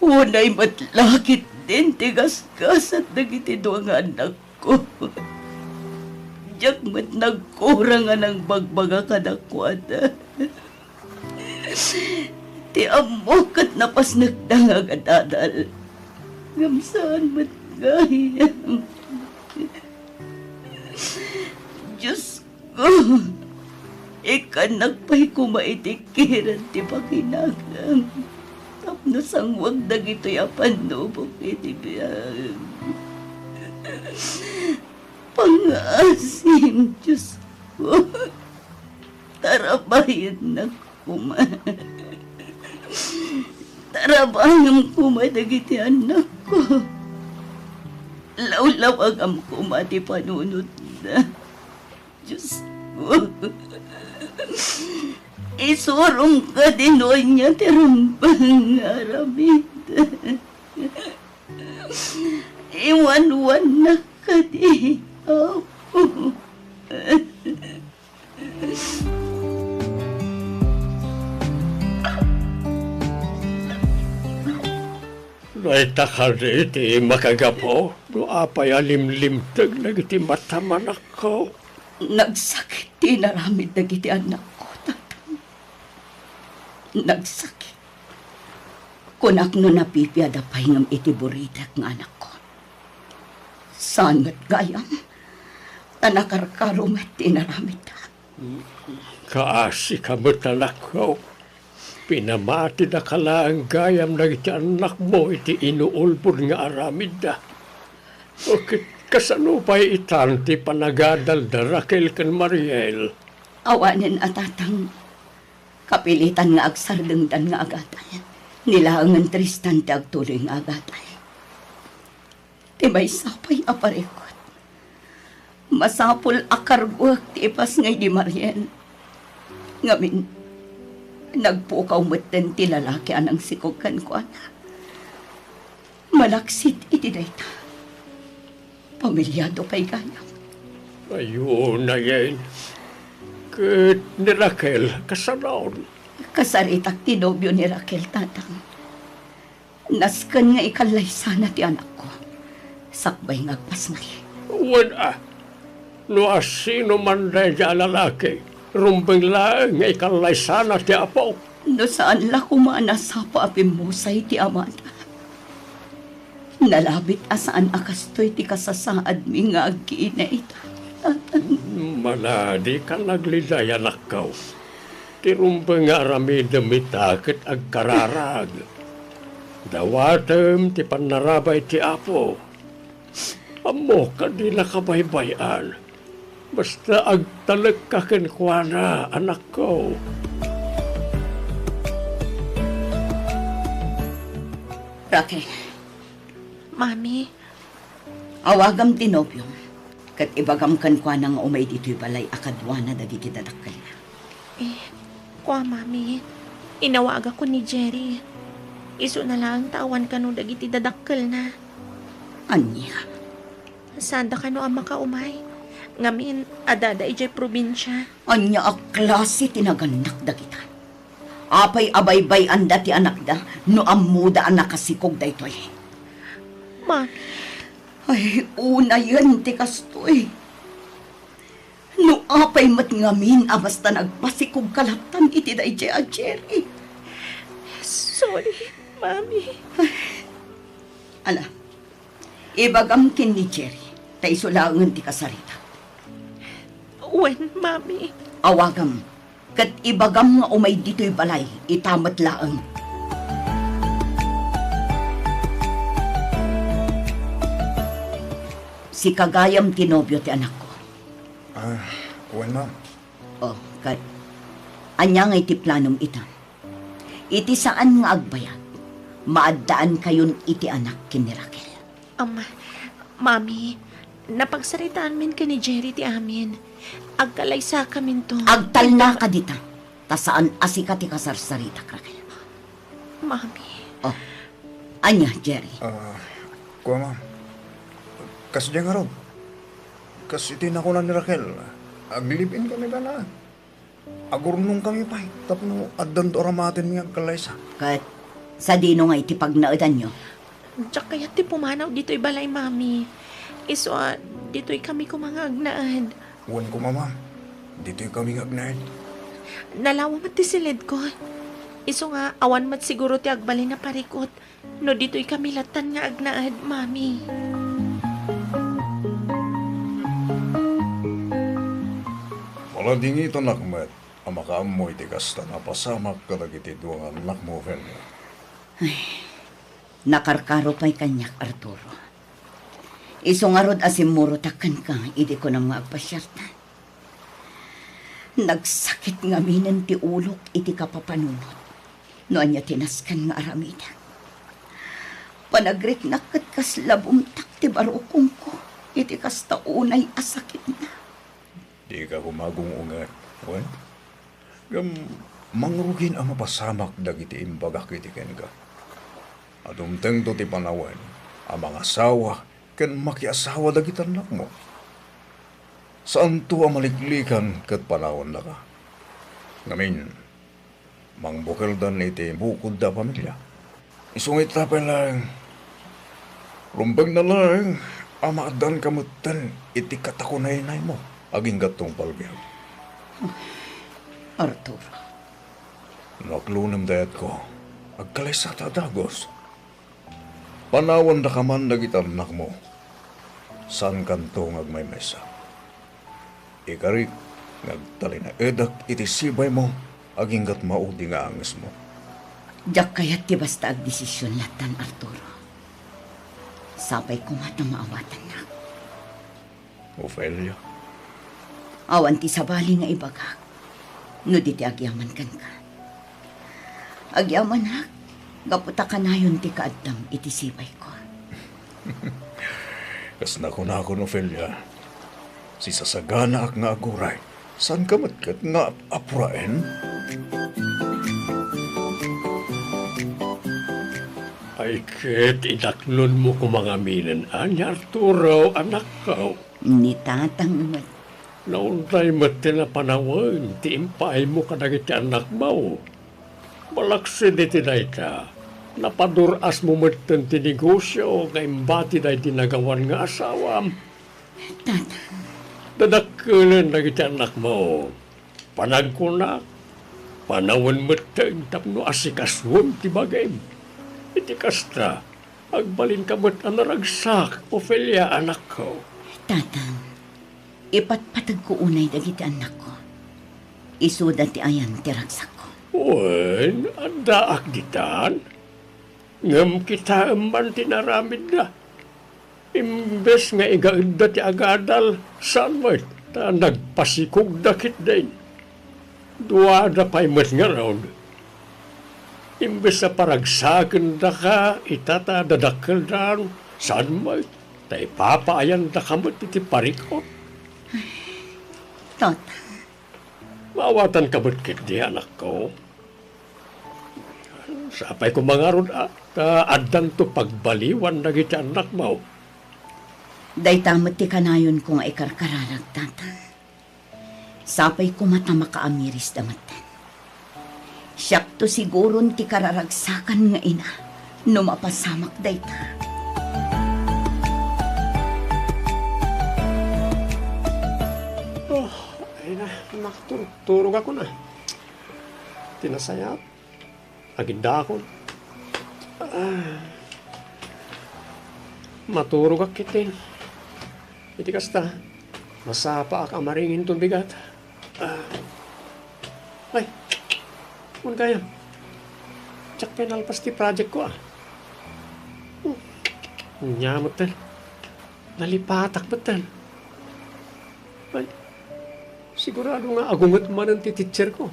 Unay met la ketdin ti gasgasat dagiti dua nga annakko. Diak met nagkurang a nangbagbaga kadakuada. Ti ammok ket napasnekda nga agadadal. Ngem saan met gayam. Diosko, ikkannak pay koma iti kired ti pakinakam tapno sangwag dagitoy a pannubok iti biag. Pangaasim, Diosko. Tarabayennak koma. Tarabayem koma dagiti annakko. Lawlawagam koma ti panunotda. Diosko, isurom kadi no ania ti rumbeng nga aramid. Iwanwannak kadi, Apo. Dayta kadi ti makagapu no apay a limlimteg dagiti matam, anakko? Nagsakit ti inaramid dagiti annakko, Tatang. Nagsakit. Kunak no napipiada pay ngem iti buritek nga anakko. Saan met gayam, ta nakarkaro met ti inaramidda. Kaasika met, anakko. Pinamatidaka laeng gayam dagiti annakmo iti inuulbod nga aramidda. Ket kasano pay itan ti panagadalda Raquel ken Mariel? Awanen a, Tatang. Kapilitan nga agsardengdan nga agadal. Ni laengen Tristan ti agtuloy nga agadal. Ti maysa pay a parikut, masapul a karguek ti ipasngay di Mariel. Ngamin, nagpukaw metten ti lalaki a nangsikog kenkuana. Malaksid iti dayta, pamiliado pay gayam. Ay, unayen. Ket ni Raquel, kasano? Kasaritak ti nobio ni Raquel, Tatang. Nasken nga ikallaysana ti anakko sakbay nga agpasngay. Wen a, no asino man daydiay a lalaki, rumbeng laeng nga ikallaysana ti apok. No saan la koma a nasapa a pimmusay ti amana, nalabit a saan a kastoy ti kasasaadmi nga agkinay, Tatang. Mana, dika nagliday, anakko. Ti rumbeng nga aramidem ita ket agkararag. Dawatem ti pannarabay ti Apo. Ammok a dinaka baybay-an. Basta agtalekka kenkuana, anakko. Raquel. Mami. Awagam ti nobiom, ket ibagam kenkuana nga umay ditoy balay a kaduana dagiti dadakkelna. Eh, kua, Mami, inawagakon ni Jerry. Isuna laeng ta awan kano dagiti dadakkelna. Ania? Saanda kano a makaumay. Ngamin, adda idiay probinsia. Ania a klase ti nagannak dagita? Apay a baybay-anda ti anakda no ammoda a nakasikog daytoy? Mami. Ay, unayen ti kastoy. No apay met ngamin a basta nagpasikogka lattan iti daydiay a Jerry. Sorry, Mami. Ala, ibagam ken ni Jerry, ta isu laengen ti kasarita. Wen, Mami. Awagam, ket ibagam nga umay ditoy balay, ita met laeng. Sika gayam ti nobio ti anakko. Ah, wen, ma'am. Oh, ket ania ngay ti planom ita? Iti saan nga agbayag, maaddaankayon iti anak ken ni Raquel. Ama, Mami, napagsaritaanmin ken ni Jerry ti amin. Agkalaysakaminto. Agtalnaka dita, ta saan a sika ti kasarsaritak, Raquel. Mami. Oh, ania, Jerry? Ah, kua, ma'am. Kasdiay ngarud. Kas iti nakuna ni Raquel, aglive-in kami laeng. Agurnongkami pay tapno addanto aramatenmi nga agkalaysa. Ket sadino nga iti pagnaedanyo? Diak kayat ti pumanaw ditoy balay, Mami. Isu a, ditoy kami koma nga agnaed. Wen koma, ma'am. Ditoy kami nga agnaed. Nalawa met ti siledko. Isu nga, awan met siguro ti agbalin a parikut no ditoy kami lattan nga agnaed, Mami. Paladingitanak met a makaammo iti kasta a napasamak kadagiti dua nga annakmo, Ofelia. Ay, nakarkaro pay kaniak, Arturo. Isu ngarud a simmurotak kenka idi kunam nga agpasiartan. Nagsakit ngaminen ti ulok iti kapapanunot no ania ti nasken nga aramidek. Panagriknak ket kasla bumtak ti barukongko iti kasta unay a sakitna. Dika koma agung-unget, wen? Ngem mangrugin a mapasamak dagiti imbagak iti kenka. A dumtengto ti panawen a mangasawa ken makiasawa dagiti annakmo. Saanto a maliklikan ket panawennaka. Ngamin, mangbukeldan iti bukodda a pamilia. Isu nga ita pay laeng, rumbengna laeng a maaddaanka metten iti katakunaynaymo agingga tungpal biag. Arturo. No aklonem dayatko, agkalaysata a dagus. Panawendaka man dagiti annakmo. Saankanto nga agmaymaysa. Ikarik nga agtalinaedak iti sibaymo aginggat maudi nga angesmo. Diak kayat ti basta agdesision lattan, Arturo. Sapay koma ta maawatannak. Ofelia. Awan ti sabali nga ibagak no di ti agyaman kenka. Agyamanak gapu ta kanayon ti kaaddam iti sibayko. Kas nakunakon, Ofelia, sisasaganaak nga aguray. Saanka met ket nga ap-, apuraen? Ay ket, inaklonmo koma ngaminen, ania, Arturo, anakko? Ni tatang met. Naunay met ti napanawen ti impaaymo kadagiti annakmo. Malaksid iti dayta, napadur-asmo metten ti negosio nga imbati daydi nagawan nga asawam. Tatang. Dadakkelen dagiti annakmo. Panagkunak, panawen metten tapno asikasuem ti bagim. Iti kasta, agbalinka met a naragsak, Ofelia, anakko. Tatang, ipatpategko unay dagiti annakko. Isuda ti ayan ti ragsakko. Wen, addaak ditan. Ngem kitaem man ti naramidda. Imbes nga igaedda ti agadal, saan met ta nagpasikogda ketdin. Duada pay met ngarud. Imbes a paragsakendaka ita ta dadakkeldan, saan met ta ipapaayandaka met iti parikut. Tata. Maawatanka met ketdi, anakko. Sapay koma ngarud a, ta addanto pagbaliwan dagiti annakmo. Dayta met ti kanayonko nga ikarkararag, Tata. Sapay koma ta makaamirisda metten. Siakto siguron ti kararagsakan nga ina no mapasamak dayta. Oh, ay na, nakturturog ako na. Ti nasayat, agindakon. Ah, maturogak ketdin. Iti kasta, masapaak a maring inton bigat. Ah. Ay, kuan gayam. Diak pay nalpas ti project ko, ah. Hmm. Ania metten. Nalipatak metten. Ay, sigurado nga agunget manen ti teacher ko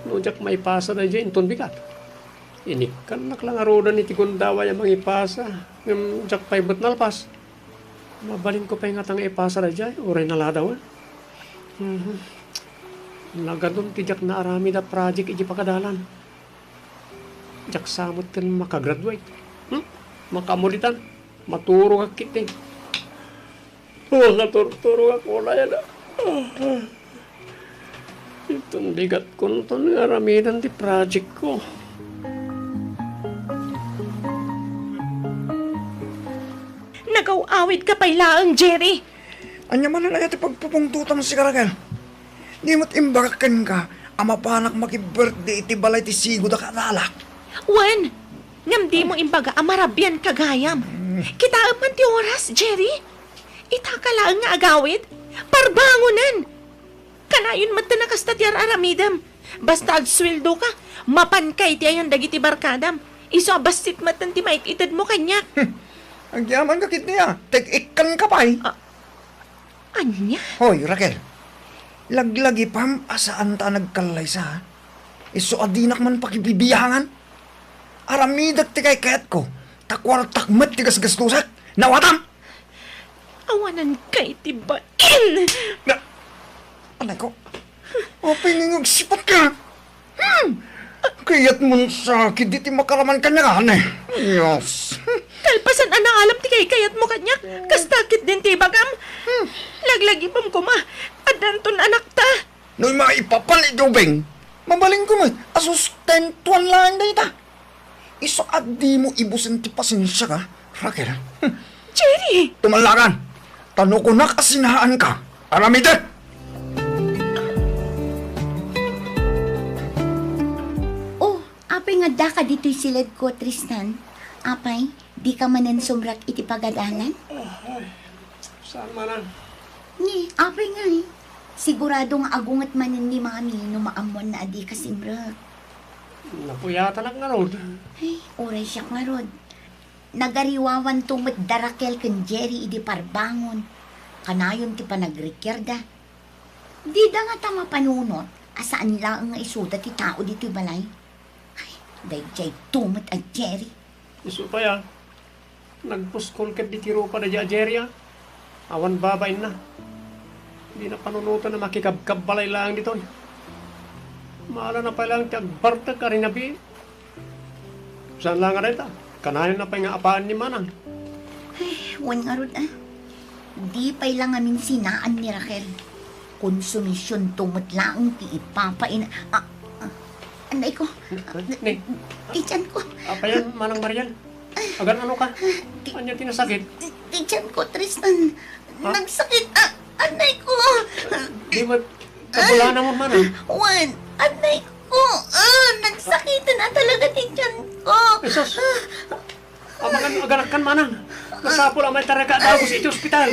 no diak maipasa daydiay inton bigat. Inikkannak la ngaruden iti gundaway a mangipasa, ngem diak pay met nalpas. Mabalinko pay ngata nga ipasa daydiay, uray naladawen. Mhm. Nagadun ti diak naaramid a project iti pagadalan. Diak sa metten makagraduate. Hmm? Makamulitan. Maturogak ketdin. Oh, naturturogak unay a. Inton bigatkonton nga aramiden ti project ko. Nagaw-awidka pay laeng, Jerry. Ania manen aya ti pagpupungtotam, Raquel? Di met imbagak kenka a mapanak maki-birthday iti balay ti sigodak a adalak? Wen, ngem dimo imbaga a marabianka gayam. Mm. Kitaem man ti oras, Jerry. Itaka laeng nga agawid. Parbangonen. Kanayon metten a kasta ti ar-aramidem. Basta agsueldoka, mapanka iti ayan dagiti barkadam. Isu a bassit metten ti mait-itedmo kaniak. Hmm. Agyamanak ketdi a. Teg-ikkanka pay. Ah, ania? Hoy, Raquel. Laglagipam a saanta a nagkallaysa, a. Isu a dinak man pakibibiangan. Aramidek ti kaykayatko, ta kuartak met ti gasgastusak. Nawatam! Awanan kay ti bain! Na, anay ko, apay nga agsipatka? Hmm! Kayatmon sakit diti makaraman kaniak, ne? Yes. Kalpasan a naalam ti kaykayatmo kaniak, kasta ketdin ti ibagam. Hmm. Laglagipem koma, addanton anakta. No maipapan iti ubing, mabalinko met a sustentuan laeng dayta. Isu a dimo ibusen ti pasensiak, Raquel. Hmm. Jerry! Tumallakan! Ta no kunak a sinaanka, aramidek! Oh, apay nga addaka ditoy siledko, Tristan? Apay, dika manen sumrek iti pagadalan? Ah, ay, saan manen? Ni, apay ngay? Sigurado nga agunget manen ni Mami no maammoanna a dika simrek. Napuyatanak ngarud. Ay, uray siak ngarud. Nagariwawanto met da Raquel ken Jerry idi parbangon. Kanayon ti panagrikiarda. Dida ngata mapanunot a saan laeng nga isuda ti tao ditoy balay. Ay, daydiay to met a Jerry. Isu pay a, nagpuskol ketdi ti rupa daydiay a Jerry a. Awan babainna. Dina panunoten a makikabkabbalay laeng ditoy. Maalana pay laeng ti agbartek a rinabii. Saan la nga dayta? Kanayonna pay nga apaen ni Manang. Ay, wen ngarud a. Di pay la ngamin sinaan ni Raquel. Konsumisionto met laeng ti ipapain. Ah, ah, anay ko. Ni, ni. Ti tiyan ko. Apayan, Manang Mariel? Agan-ano ka? Ti, ania ti nasakit? Ti, ti tiyan ko, Tristan. Ha? Nagsakit. Ah, anay ko. Di ba, kabulanam, Manang? Wen, anay ko. Ah, nagsakiten a talaga ti tiyan ko. Jesus. Amangan, aganakkan, Manang. Masapul a maitarka a dagus iti ospital.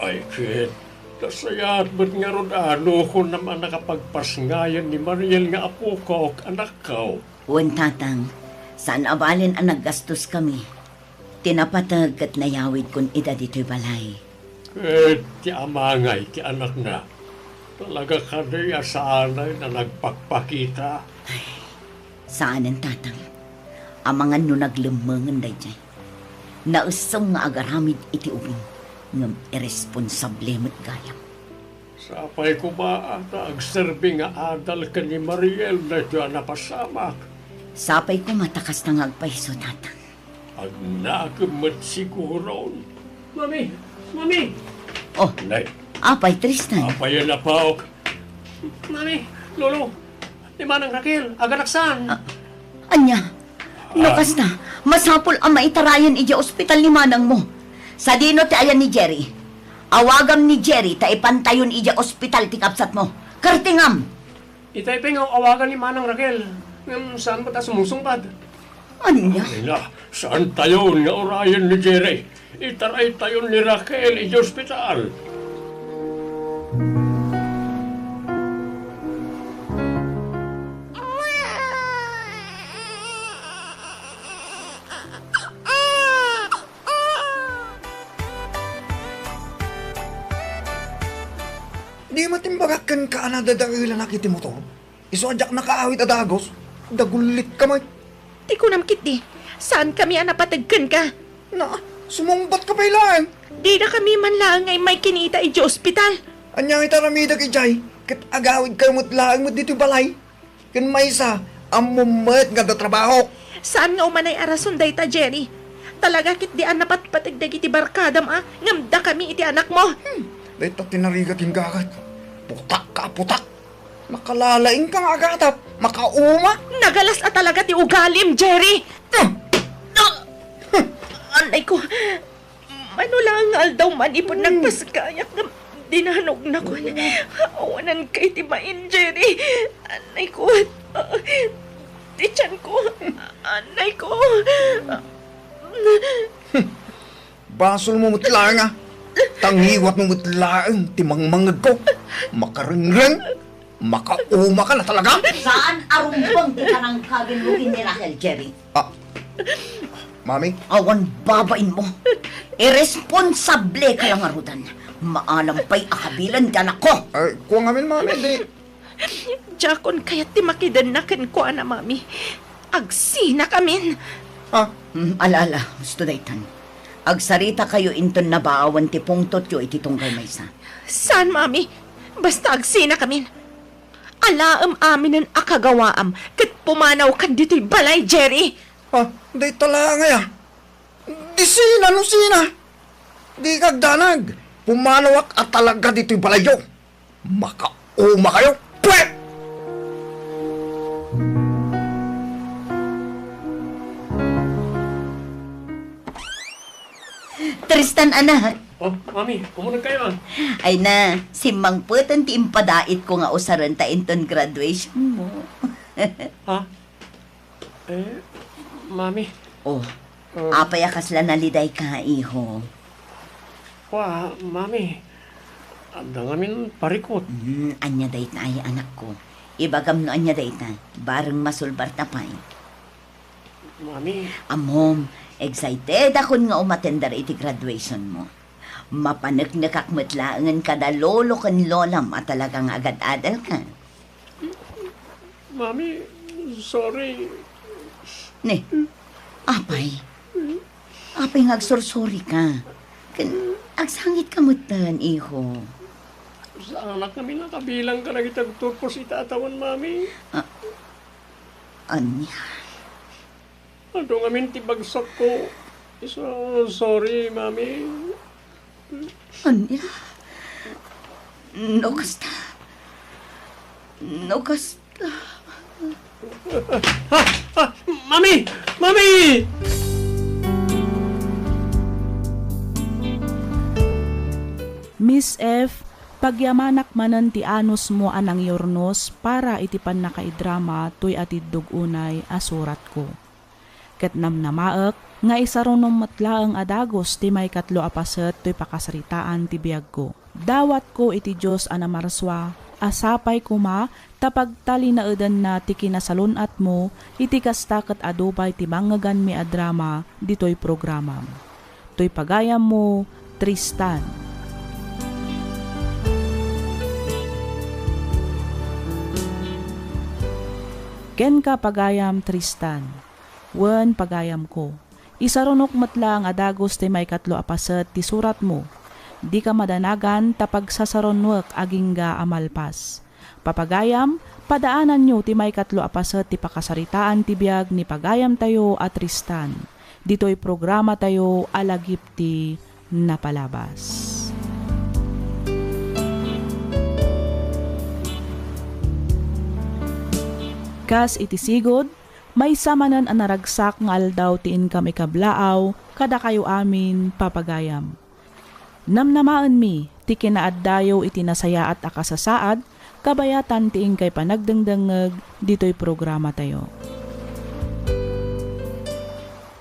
Ay, ket, nasayaat met ngarud a no kunam a nakapagpasngayan ni Mariel nga apokok, anakko. Wen, Tatang, saan a balen a naggastoskami. Ti napateg ket nayawidkon ida ditoy balay. Ket ti amangay ti anakna, talaga kadi a saanay a nagpakpakita? Ay, saanen, Tatang. Amangan no naglemmengen daydiay. Naesseng nga agaramid iti ubing, ngem irresponsable met gayam. Sapay koma a ta agserbi nga adal ken ni Mariel daytoy a napasamak. Sapay koma ta kasta nga agpayso, Tatang. Agnakem met siguron. Mami! Mami! Oh, nay. Apay, Tristan? Apay a napaok? Mami! Lolo! Ni Manang Raquel, aganaksan! Ah, ania? No kasta, masapul a maitarayan idiay ospital ni manangmo. Sadino ti ayan ni Jerry? Awagam ni Jerry ta ipantayon idiay ospital ti kabsatmo. Kartingam! Itay pay nga awagan ni Manang Raquel, ngem saan met a sumusungbat? Ania? Ania, saantayon nga urayen ni Jerry. Itaraytayon ni Raquel idiay ospital. Di met imbagak kenka a nadadaelanak iti motor? Isu a diak nakaawid a dagus, dagullitka met. Ti kunam ketdi, saankami a napateg kenka. Na, sumungbatka pay laeng. Dinakami man laeng nga immay kinita idiay ospital. Ania iti aramidek idiay? Ket agawidkayo met laeng met ditoy balay. Ken maysa, ammom met nga adda trabahok. Saan nga umanay a rason dayta, Jerry. Talaga ketdi a napatpateg dagiti barkadam a, ngem dakami iti anakmo. Hmm, dayta ti narigat ken gagat. Putak ka, putak. Makalalaing ka nga agatap. Makauma. Nagalas a talaga ti ugalim, Jerry. Hmm. Ah! Anay ko. Mano laeng nga aldaw manipud nagpaskayak nga dinanogna kon awanan kay ti main, Jerry. Anay ko. Ah, ti tiyan ko. Anay ko. Basolmo met laeng, a. Ta ngiwatmo met laeng ti mangmangngegko. Makarengreng, makauma ka na talaga. Saan a rumbeng ti panangkagenmo ken ni Raquel, Jerry? Ah, Mami? Awan babainmo. Irresponsable ka la ngaruden. Maalam pay a kabilen ti anakko. Ay, kua ngamin, Mami, di. Diakon kayat ti makidenna kenkuana, Mami. Agsinakamin. Ah? Hmm, ala, ala, husto daytan. Agsaritakayo inton nabaawan ti pungtotyo iti tunggal maysa. Saan, Mami? Basta agsinakamin. Alaem aminen a kagawaam ket pumanawkan ditoy balay, Jerry. Ah, dayta laeng aya. Di sina no sina. Dika agdanag. Pumanawak a talaga ditoy balayyo. Makauma kayo. Pwet! Tristan, anak. Oh, Mami, umuneg kayo, ah. Ay na, simmangpeten ti impadaitko nga usaren ta inton graduation mo. Ha? Eh, Mami. Oh, uh, apay a kasla nalidayka, iho? Kua, Mami. Adda ngamin parikut. Hmm, ania dayta, ay, anakko? Ibagam no ania dayta, bareng masulbarta pay. Mami. Ammom, excited akon nga umatender iti graduation mo. Mapaneknekak met laengen kada lolo ken lolam a talaga nga agad-adalka. Mami, sorry. Ne, apay? Apay nga agsursori ka? Ken agsangit ka metten, iho. Saanak ngamin a kabilang kadagiti agturpos iti atawan, Mami. Ah, ania? Adu ngamin ti bagsakko. So sorry, Mami. Ania? No kasta. No kasta. Ah! Ah! Mami! Mami! Miss F, pagyamanak manen ti anusmo a nangyurnos para iti pannakaidrama toy atiddog unay a suratko. Ket namnamaek nga isarunom met laeng a dagus ti maikatlo a paset toy pakasaritaan ti biagko. Dawatko iti Dios a namarsua a sapay koma ta pagtalinaedanna ti kinasalun-atmo iti kasta ket adu pay ti mangngeganmi a drama ditoy programam. Toy pagayammo, Tristan. Kenka, pagayam Tristan. Wen, pagayamko, isarunok met laeng a dagus ti maikatlo a paset ti suratmo. Dika madanagan ta pagsasarunuek agingga a malpas. Papagayam, padaananyo ti maikatlo a paset ti pakasaritaan ti biag ni pagayamtayo a Tristan, ditoy programatayo a Lagip ti Napalabas. Kas iti sigud, Maysa manen a naragsak nga aldaw ti inkam ikablaaw kadakayo amin, papagayam. Namnamaenmi ti kinaaddayo iti nasayaat a kasasaad kabayatan ti inkay panagdengdengngeg ditoy programatayo.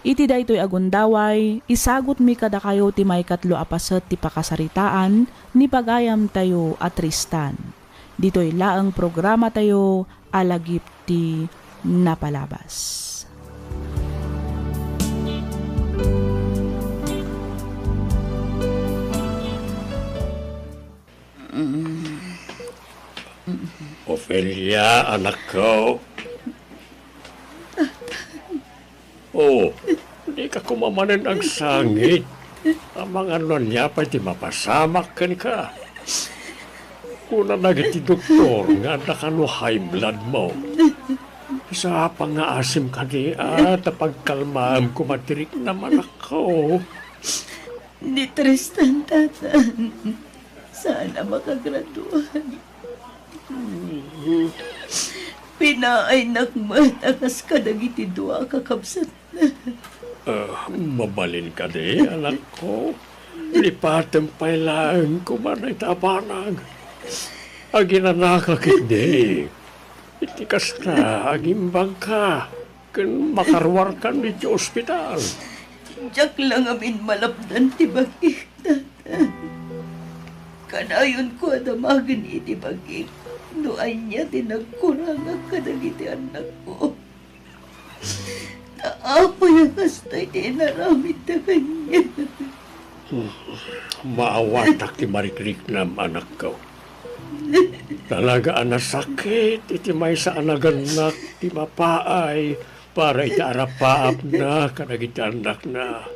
Iti daytoy a gundaway, isagutmi kadakayo ti maikatlo a paset ti pakasaritaan ni pagayamtayo a Tristan. Ditoy laeng programatayo a Lagip ti Napalabas. Ofelia, anakko. Oh, dika koma manen agsangit. Amangan no ania pay ti mapasamak kenka. Kuna dagiti doktor nga adda kano high blood mo. Sa pangngaasim kadi, a, ta pagkalmaem koma ti riknam, anakko. Ni Tristan, tata. Saan a makagraduan. Pinaaynak met a kas kadagiti dua a kakabsatna. Ah, mabalin kadi, anakko. Lipatem pay laeng koma dayta a banag. Aginanaka ketdi. Iti kasta, agimbagka ken makaruarkan iti ospital. Diak la ngamin malapdan ti bagik, tata. Kadayonko a damagen iti bagik no ania ti nagkurangak kadagiti annakko. Ta apay a kasta iti inaramidda kaniak? Hmm. Maawatak ti marikriknam, anakko. Talaga a nasakit iti maysa a nagannak ti mapaay para iti arapaapna kadagiti annakna.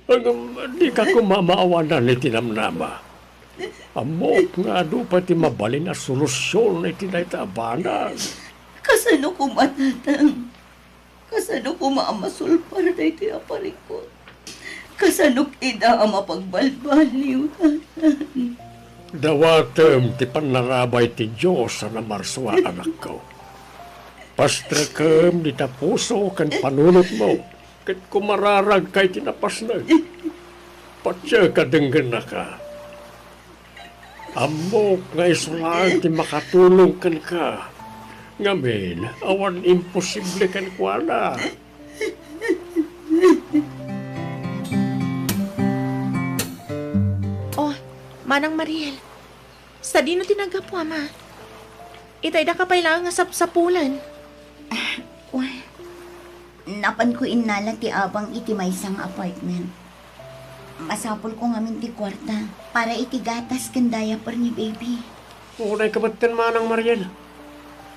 Ngem dika koma maawanan iti namnama. Ammok nga adu pay ti mabalin a solusion iti dayta a banag. Kasano koma, tatang? Kasano koma a masulpar daytoy a parikut? Kasanok ida a mapagbalbaliw, tatang? Dawatem ti pannarabay ti Dios a namarsua, anakko. Pastrekem dita puso ken panunotmo, ket kumararagka iti napasneg. Patiek a denggennaka. Ammok nga isu laeng ti makatulong kenka. Ngamin, awan imposible kenkuana. Oh, Manang Mariel, sadino ti naggapu, Ama? Itay daka pay laeng nga sapsapulan. Ah, well, napanko innala ti abang iti maysa nga apartment. Masapulko ngamin ti kuarta para iti gatas ken diaper ni baby. Unay ka metten, Manang Mariel.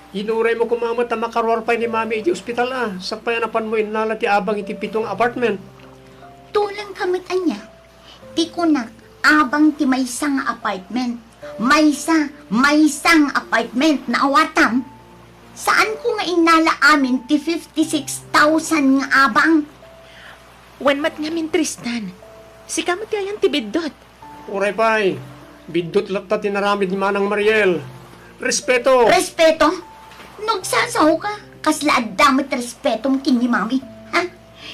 Inuraymo koma met a makaruar pay ni Mami iti ospital a, sakbay a napanmo innala ti abang iti pito nga apartment. Tuleng ka met ania? Ti kunak, abang ti maysa nga apartment. Maysa, maysa nga apartment, naawatam? Saanko nga innala amin ti fifty-six thousand nga abang? Wen met ngamin, Tristan. Sika met ti ayan ti biddut. Uray pay, biddut latta ti naramid ni Manang Mariel. Respeto! Respeto? No agsasaoka, kasla adda met respetom ken ni Mami, ha?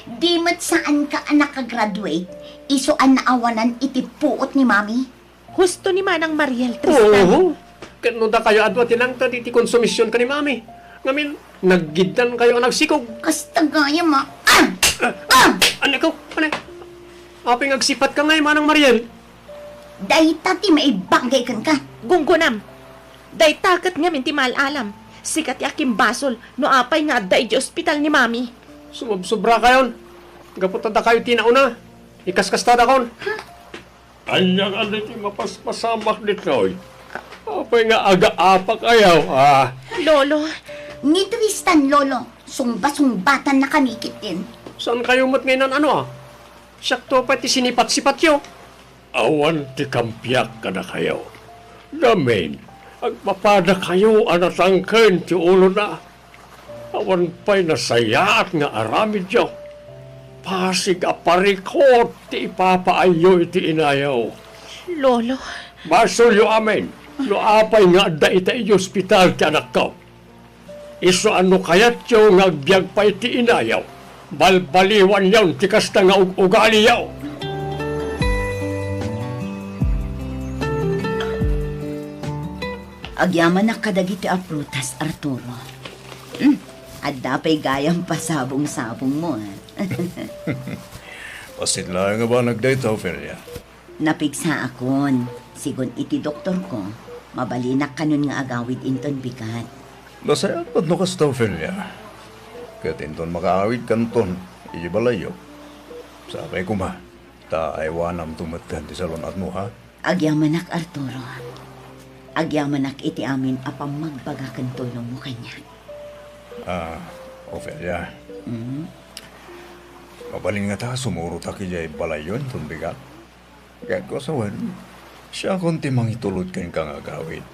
Di met saanka a nakagraduate, isu a naawanan iti puot ni Mami? Husto ni Manang Mariel, Tristan. Oo. Ket no dakayo adu a tinangted iti konsumision ken ni Mami, ngamin, naggiddankayo a nagsikog. Kasta gayam, a. Ah! Ah! Ah! Ania ko? Ania? Apay nga agsipatka ngay, Manang Mariel? Dayta ti maibagay kenka. Gunggonam. Dayta ket ngamin ti maal-alam. Sika ti akimbasol no apay nga adda idiay ospital ni Mami. Sumobsobrakayon. Gapu ta dakayo ti nauna, ikaskastadakon. Ania nga adda ti mapaspasamak ditoy? Apay nga agaapakayo, a? Lolo. Ni Tristan, Lolo, sungba-sungbatan na kami ketdin. Saankayo met nga inan-ano, a? Siakto pay ti sinipat-sipatyo. Awan ti kampiak kadakayo. Ngamin, agpapadakayo a natangken ti ulona. Awan pay nasayaat nga aramidyo. Pasig a parikut ti ipapaayyo iti inayo. Lolo. Basolyo amin no apay nga adda ita idiay ospital ti anakko. Isu a no kayatyo nga agbiag pay ti inayo, balbaliwanyon ti kasta nga ug-ugaliyo. Agyamanak kadagiti a prutas, Arturo. Hmm, adda pay gayam pasabong-sabongmo, ah. Bassit laeng a banag dayta, Ofelia. Napigsaakon. Sigun iti doktorko, mabalinak kanon nga agawid inton bigat. Nasayaat no kasta, Ofelia. Ket inton makaawidkanton iti balayyo, sapay koma ta aywanamto metten ti salun-atmo, ha? Agyamanak, Arturo. Agyamanak iti amin a pammagbaga ken tulongmo kaniak. Ah, Ofelia. Mm? Mabalin ngata a sumurotak idiay balayyo inton bigat? Kayatko a sawen, siakon ti mangitulod kenka nga agawid.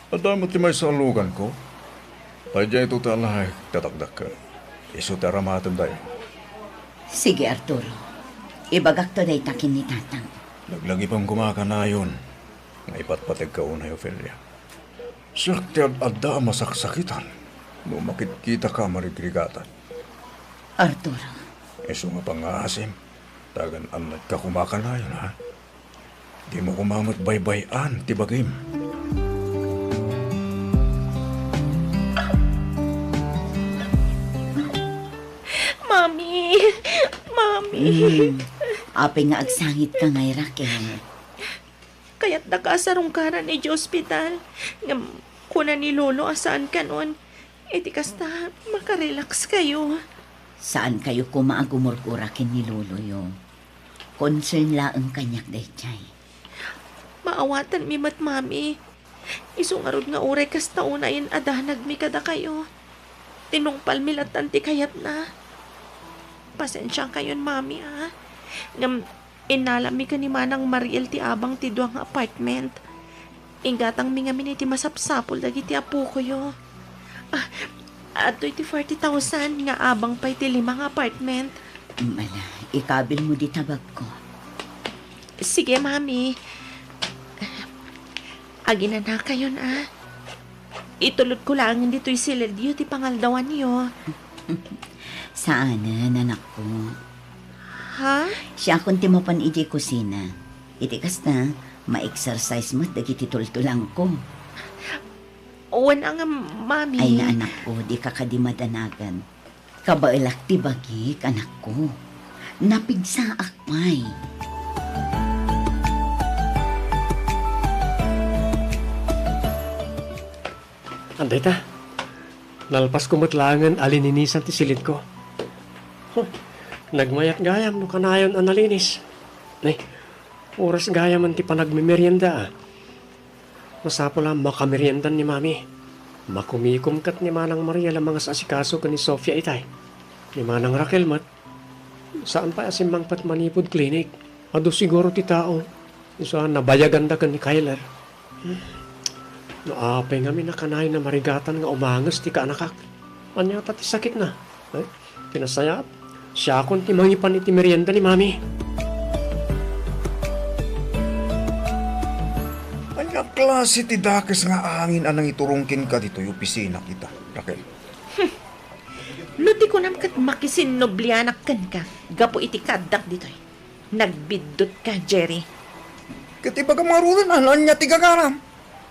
Adda met ti maysa a luganko. Pay daytoy ti alaek ti dakdakkel. Isu ti aramatendayo. Sige, Arturo. Ibagakto dayta ken ni Tatang. Laglagipem koma a kanayon nga ipatpategka unay, Ofelia. Siak ti ad-adda a masaksakitan no makitkitaka a marigrigatan. Arturo. Isu nga pangngaasim, ta agan-annatka koma a kanayon, ha? Dimo koma met baybay-an ti bagim. Mami! Mami! Hmm. Apay nga agsangitka ngay, Raquel? Kayatdaka a sarungkaran idiay ospital. Ngem kuna ni Lolo a saan kanon. Iti kasta, makarelax kayo. Saan kayo koma a gumurgura ken ni Loloyo. Concern laeng kaniak daydiay. Maawatanmi met, Mami. Isu ngarud nga uray kasta unayen a danagmi kadakayo. Tinungpalmi lattan ti kayatna. Pasensiakayon, Mami, a. Ngem, innalammi ken ni Manang Mariel ti abang ti dua nga apartment. Inggatangmi ngamin iti masapsapul dagiti apokoyo. Ah, adtoy ti forty thousand nga abang pay ti lima nga apartment. Mm, ala, ikabilmo dita bagko. Sige, Mami. Aginanakayon, a. Itulodko laengen ditoy silidyo ti pangaldawanyo. Saanen, anakko. Ha? Siakon ti mapan idiay kusina. Iti kasta, ma-exercise met dagiti tultulangko. Wen a nga, Mami. Ay na, anakko, dika kadi madanagan. Kabaelak ti bagik, anakko. Napigsaak pay. Adda ita, nalpasko met laengen a lininisan ti silidko. Huh, nagmayat gayam no kanayon a nalinis. Ay, oras gayam ti panagmemerienda, a. Masapul a makameriendan ni Mami. Makumikom ket ni Manang Mariel a mangasasikaso ken ni Sofia itay. Ni Manang Raquel met, saan pay a simmangpet manipud klinik. Adu siguro ti tao. Isu a nabayaganda ken ni Kyler. Hmm. No apay ngamin a kanayon a marigatan nga umanges ti kaanakak. Ania ta ti sakitna? Eh, ti nasayaat, siakon ti mangipan iti merienda ni Mami. Ania klase ti dakes nga angin a nangiturong kenka ditoy opisina kita, Raquel? Hmm. No ti kunam ket makisinnublianak kenka gapu iti kaaddak ditoy. Nagbiddutka, Jerry. Ket ibagam ngaruden, ania ti gagaram?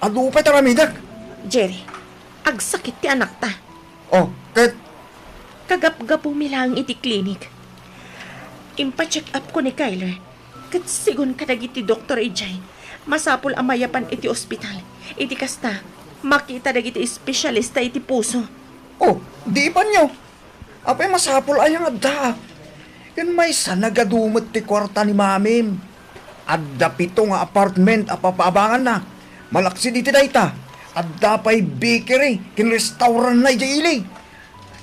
Adu pay ti aramidek. Jerry, agsakit ti anakta. Oh, ket? Kagapgapumi laeng iti klinik. Impa-check up ko ni Kyler. Ket sigun kadagiti doktor idiay, masapul a mayapan iti ospital. Iti kasta, makita dagiti espesyalista iti puso. Oh, di ipanyo. Apay masapul aya nga addaak? Ken maysa, nagadu met ti kuarta ni Mamim. Adda pito nga apartment a papaabanganna. Malaksid iti dayta, adda pay bakery ken restaurantna idiay ili.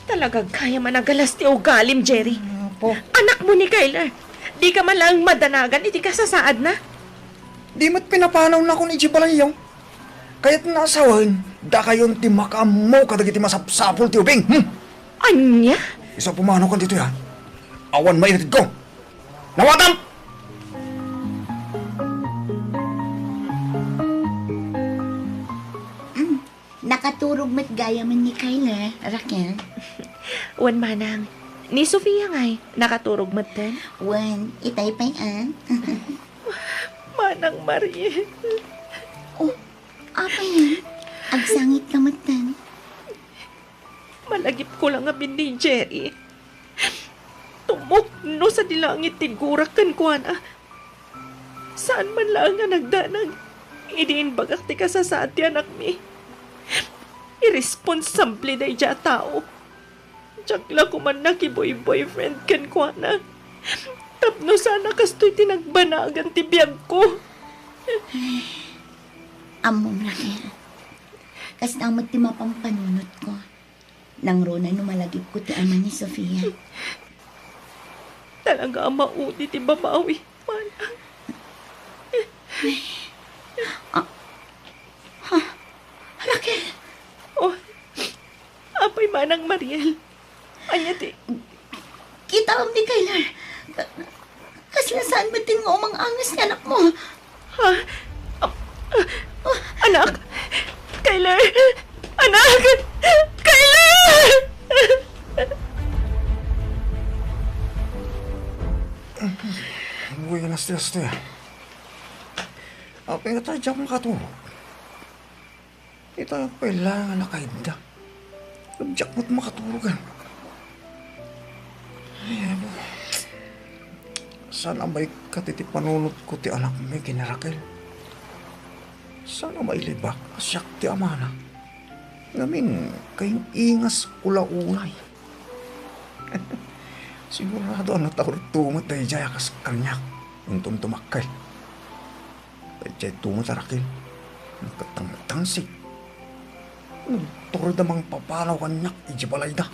Talaga gayam a nagalas ti ugalim, Jerry. Apo. Anakmo ni Kyler. Dika man laeng madanagan iti kasasaadna. Di met pinapanawna kon idiay balayyo. Kayatna a sawen, dakayon ti makaammo kadagiti masapsapul ti ubing, hmm? Ania? Isu a pumanaw kan ditoy, ha? Awan mainatidko. Nawatam! Hmm, nak Nakaturog met gayamen ni Kyler, Raquel. Wen manang, ni Sofia ngay, nakaturog metten? Wen, itay pay a. Manang Mariel. Oh, apay yan? Agsangit ka metten. Malagipko la ngamin ni Jerry. Tumukno sadi langit ti gurak kenkuana. Saan man laeng a nagdanag idi imbagak ti kasasaad ti anakmi. Irresponsable daydiay a tao. Diak la koma nakiboy-boyfriend kenkuana. Tapno saan a kastoy ti nagbanagan ti biagko. Ammom, Raquel. Kasta met ti mapampanunotko. Nangruna no malagipko ti ama ni Sofia. Talaga a maudi ti babawi, manang. Ah, ha? Raquel? Oh, apay manang Mariel? Ania ti Kitaem ni Kyler. Ka-, kasla saan met ti nga umang-angas ti anakmo. Ha? Am-, ah, anak! Kyler! Anak! Kyler! Buenas dias, Tia. Apay nga ta diak makaturog? Ita pay laeng a nakaidda. Diak met makaturogan. Ay, abo. Saan a maikkat iti panunotko ti anakmi ken ni Raquel? Saan a mailibak a siak ti amana? Ngamin, kaing-ingas ula-ulay. Sigurado a nataurto met daydiay a kas kaniak inton dumakkel. Daydiay tumet a Raquel, nagkatangtangsik. Nagtured a mangpapanaw kaniak idiay balayda.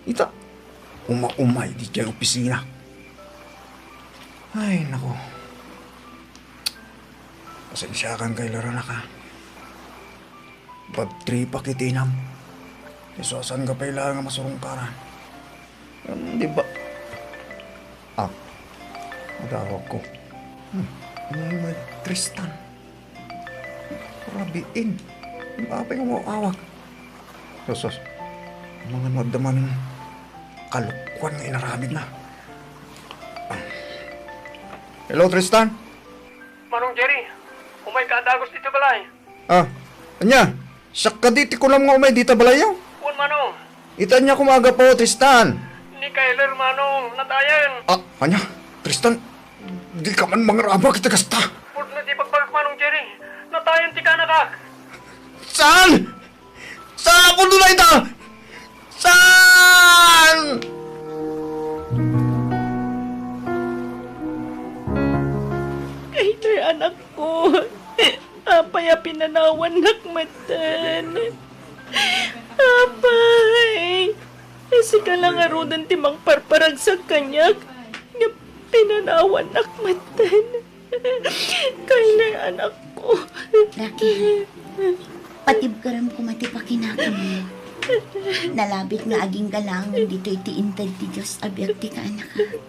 Ita, uma-umay idiay opisina. Ay, nako. Pasensiakan, Kyler, anak, a. Bad tripak iti inam. Isu a saan ka pay laeng a masurungkaran. Ngem, di ba? Ah, adawagko. Hmm, ni Tristan. Rabiin. Apay nga maawag? Sus, sus. Mga maddaman kalokuan nga inaramidna. Ah. Hello, Tristan? Manong Jerry, umay ka a dagus ditoy balay. Ah, ania? Siak kadi ti kunam nga umay dita balayyo? Wen, Manong. Ita, ania koma a gapu, Tristan? Ni Kyler, Manong, natayen. Ah, ania? Tristan, di ka man mangrabak iti kasta. Pudno ti ibagbagak, Manong Jerry. Natayen ti kaanakak. Saan? Saan a pudno dayta? Saan? Kyler, anakko. Apay a pinanawannak metten? Apay, sika la ngaruden ti mangparparagsak kaniak, ngem pinanawannak metten. Kyler, anakko. Raquel, patibkerem koma ti pakinakemmo. Nalabit nga agingga laeng ditoy ti inted ti Dios a biag ti kaanakak.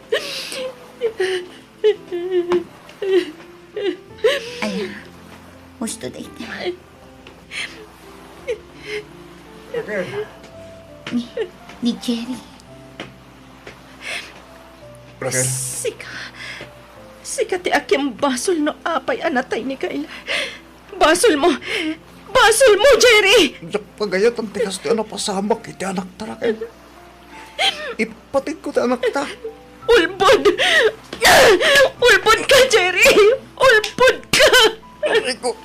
Ala, husto dayta. Ni, ni Jerry. Raquel? Sika, sika ti akimbasol no apay a natay ni Kyler. Basolmo! Basolmo, Jerry! Diak pagayatan ti kastoy a napasamak iti anakta, Raquel. Ipateg ko ti anakta. Ulbod! Ulbod ka, Jerry! Ulbod ka! Aray ko.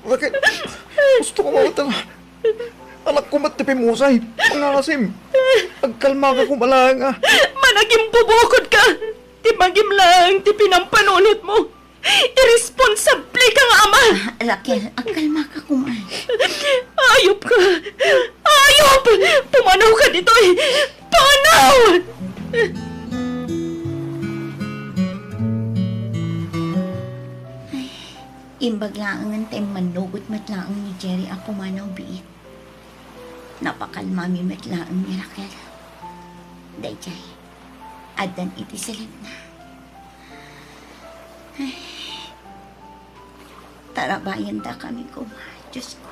Raquel, gusto ko mawatan. Anakko met ti pimmusay. Pangasim. Agkalmaka koma laeng a. Managimbubukod ka! Ti magim laeng ti pinampanunotmo. Irresponsable ka nga ama! Ah, Raquel, agkalmaka koma. Ayop ka! Ayop! Pumanaw ka ditoy! Panaw! Ay, imbag laengen ta immanugot met laeng ni Jerry a pumanaw biit. Napakalmami met laeng ni Raquel. Daydiay, addan iti silipna. Ay, tarabayendakami koma, Diosko.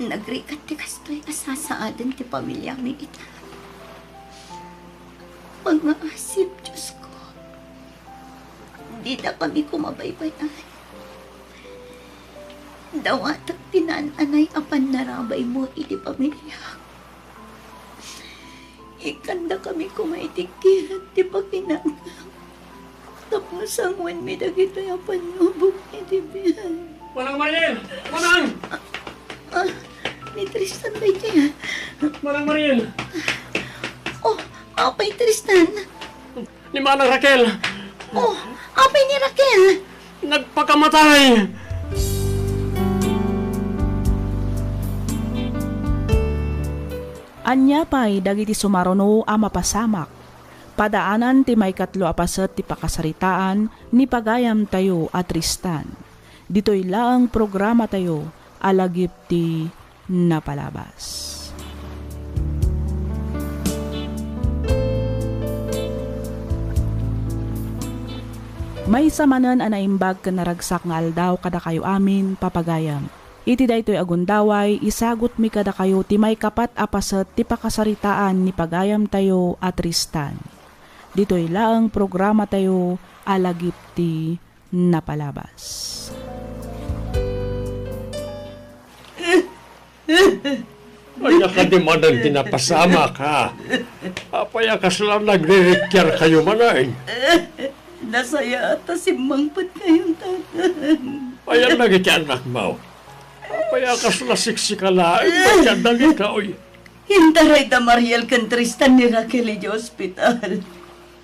Nagrigat ti kastoy a sasaaden ti pamiliami ita. Pangngaasip, Diosko, dida kami kumabaybay-an. Dawatek ti naan-anay a pannarabaymo iti pamiliak. Ikkandakami koma iti kiat ti pakinakam tapno sanguenmi dagitoy a pannubok iti biag. Manang Mariel! Manang! Ah, ni Tristan daytoy, ah. Manang Mariel! Oh, apay Tristan? Ni Manang Raquel! Oh, apay ni Raquel? Nagpakamatay! Ania pay dagiti sumaruno a mapasamak? Padaanan ti maikatlo a paset ti pakasaritaan ni pagayamtayo a Tristan. Ditoy laeng programatayo a lagip ti napalabas. Maysa manen a naimbag ken naragsak nga aldaw kadakayo amin, papagayam. Iti daytoy a gundaway, isagutmi kadakayo ti maikapat a paset ti pakasaritaan ni pagayamtayo a Tristan. Ditoy laeng programatayo a lagip ti napalabas. Ania kadi manen ti napasamak, ha? Apay a kasla nagririkiarkayo manen? Nasayaat ta simmangpetkayon, Tatan. Ayan dagiti annakmo. Apay a kasla siksika laeng ti adda ditoy? Intaray da Mariel ken Tristan ni Raquel idiay ospital.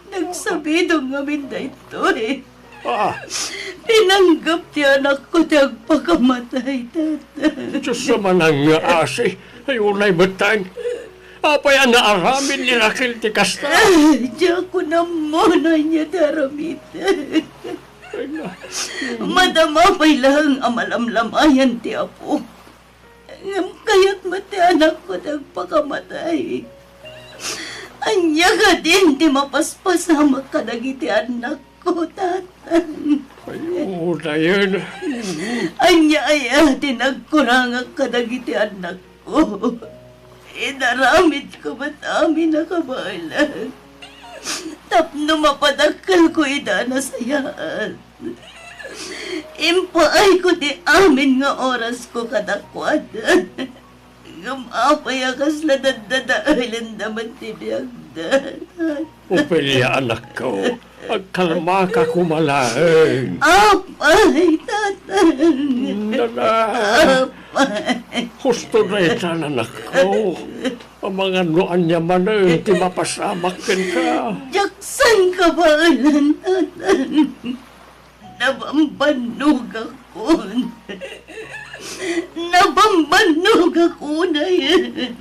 Nagsabidong ngamin daytoy. Ah. Pinanggep ti anakko ti agpakamatay, Tatan. Diyos a manang nga asi, ay unay metten. Apay a naaramid ni Raquel ti kasta? Ay, diak ammo no ania ti aramiden. Ay, na. Madama pay laeng a malamlamayan ti Apo. Ngem kayat met ti anakko ti agpakamatay. Ania kadin ti mapaspasamak kadagiti annakko, Tatan? Ay, unayen. Ania aya ti nagkurangak kadagiti annakko? Inaramidko met amin a kabaelan tapno mapadakkelko ida a nasayaat. Impaayko ti amin nga orasko kadakuada. Ngem apay a kasla daddadaelenda met ti biagda? Ofelia, anakko, agkalmaka koma laeng. Apay, Tatan. Nana. Apay. Husto daytan, anakko. Amangan no ania manen ti mapasamak kenka. Diak saan kabaelan, Tatan. Nabambannogakon. Nabambannogak unayen.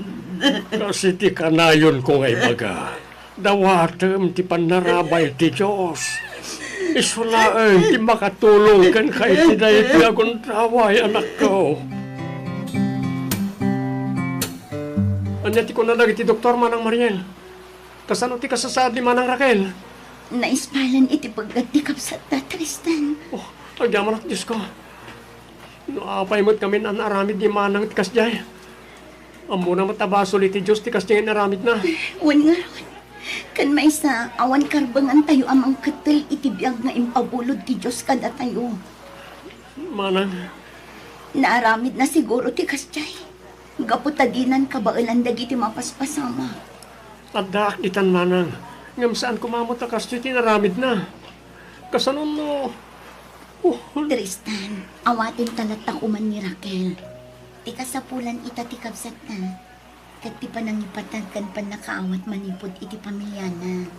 Kas iti kanayonko nga ibaga, dawatem ti pannarabay ti Dios. Isu laeng ti makatulong kenka iti daytoy a gundaway, anakko. Ania ti kuna dagiti doktor, Manang Mariel? Kasano ti kasasaad ni Manang Raquel? Naispalan iti peggad ti kabsatta, Tristan. Oh, agyamanak, Diosko. No apay met ngamin a naaramid ni Manang ti kasdiay? Ammona met a basol iti Dios ti kasdiay nga inaramidna. Wen ngarud, ken maysa, awan karbengantayo a mangkettel iti biag nga impabulod ti Dios kadatayo. Manang. Naaramidna siguro ti kasdiay. Gapu ta dinan kabaelan dagiti mapaspasamak. Addaak ditan, Manang, ngem saan koma met a kastoy ti inaramidna. Kasano no? Oh. Tristan, awaten ta latta koma ni Raquel. Ti kasapulan ita ti kabsatta, ket ti panangipatag ken pannakaawat manipud iti pamiliana.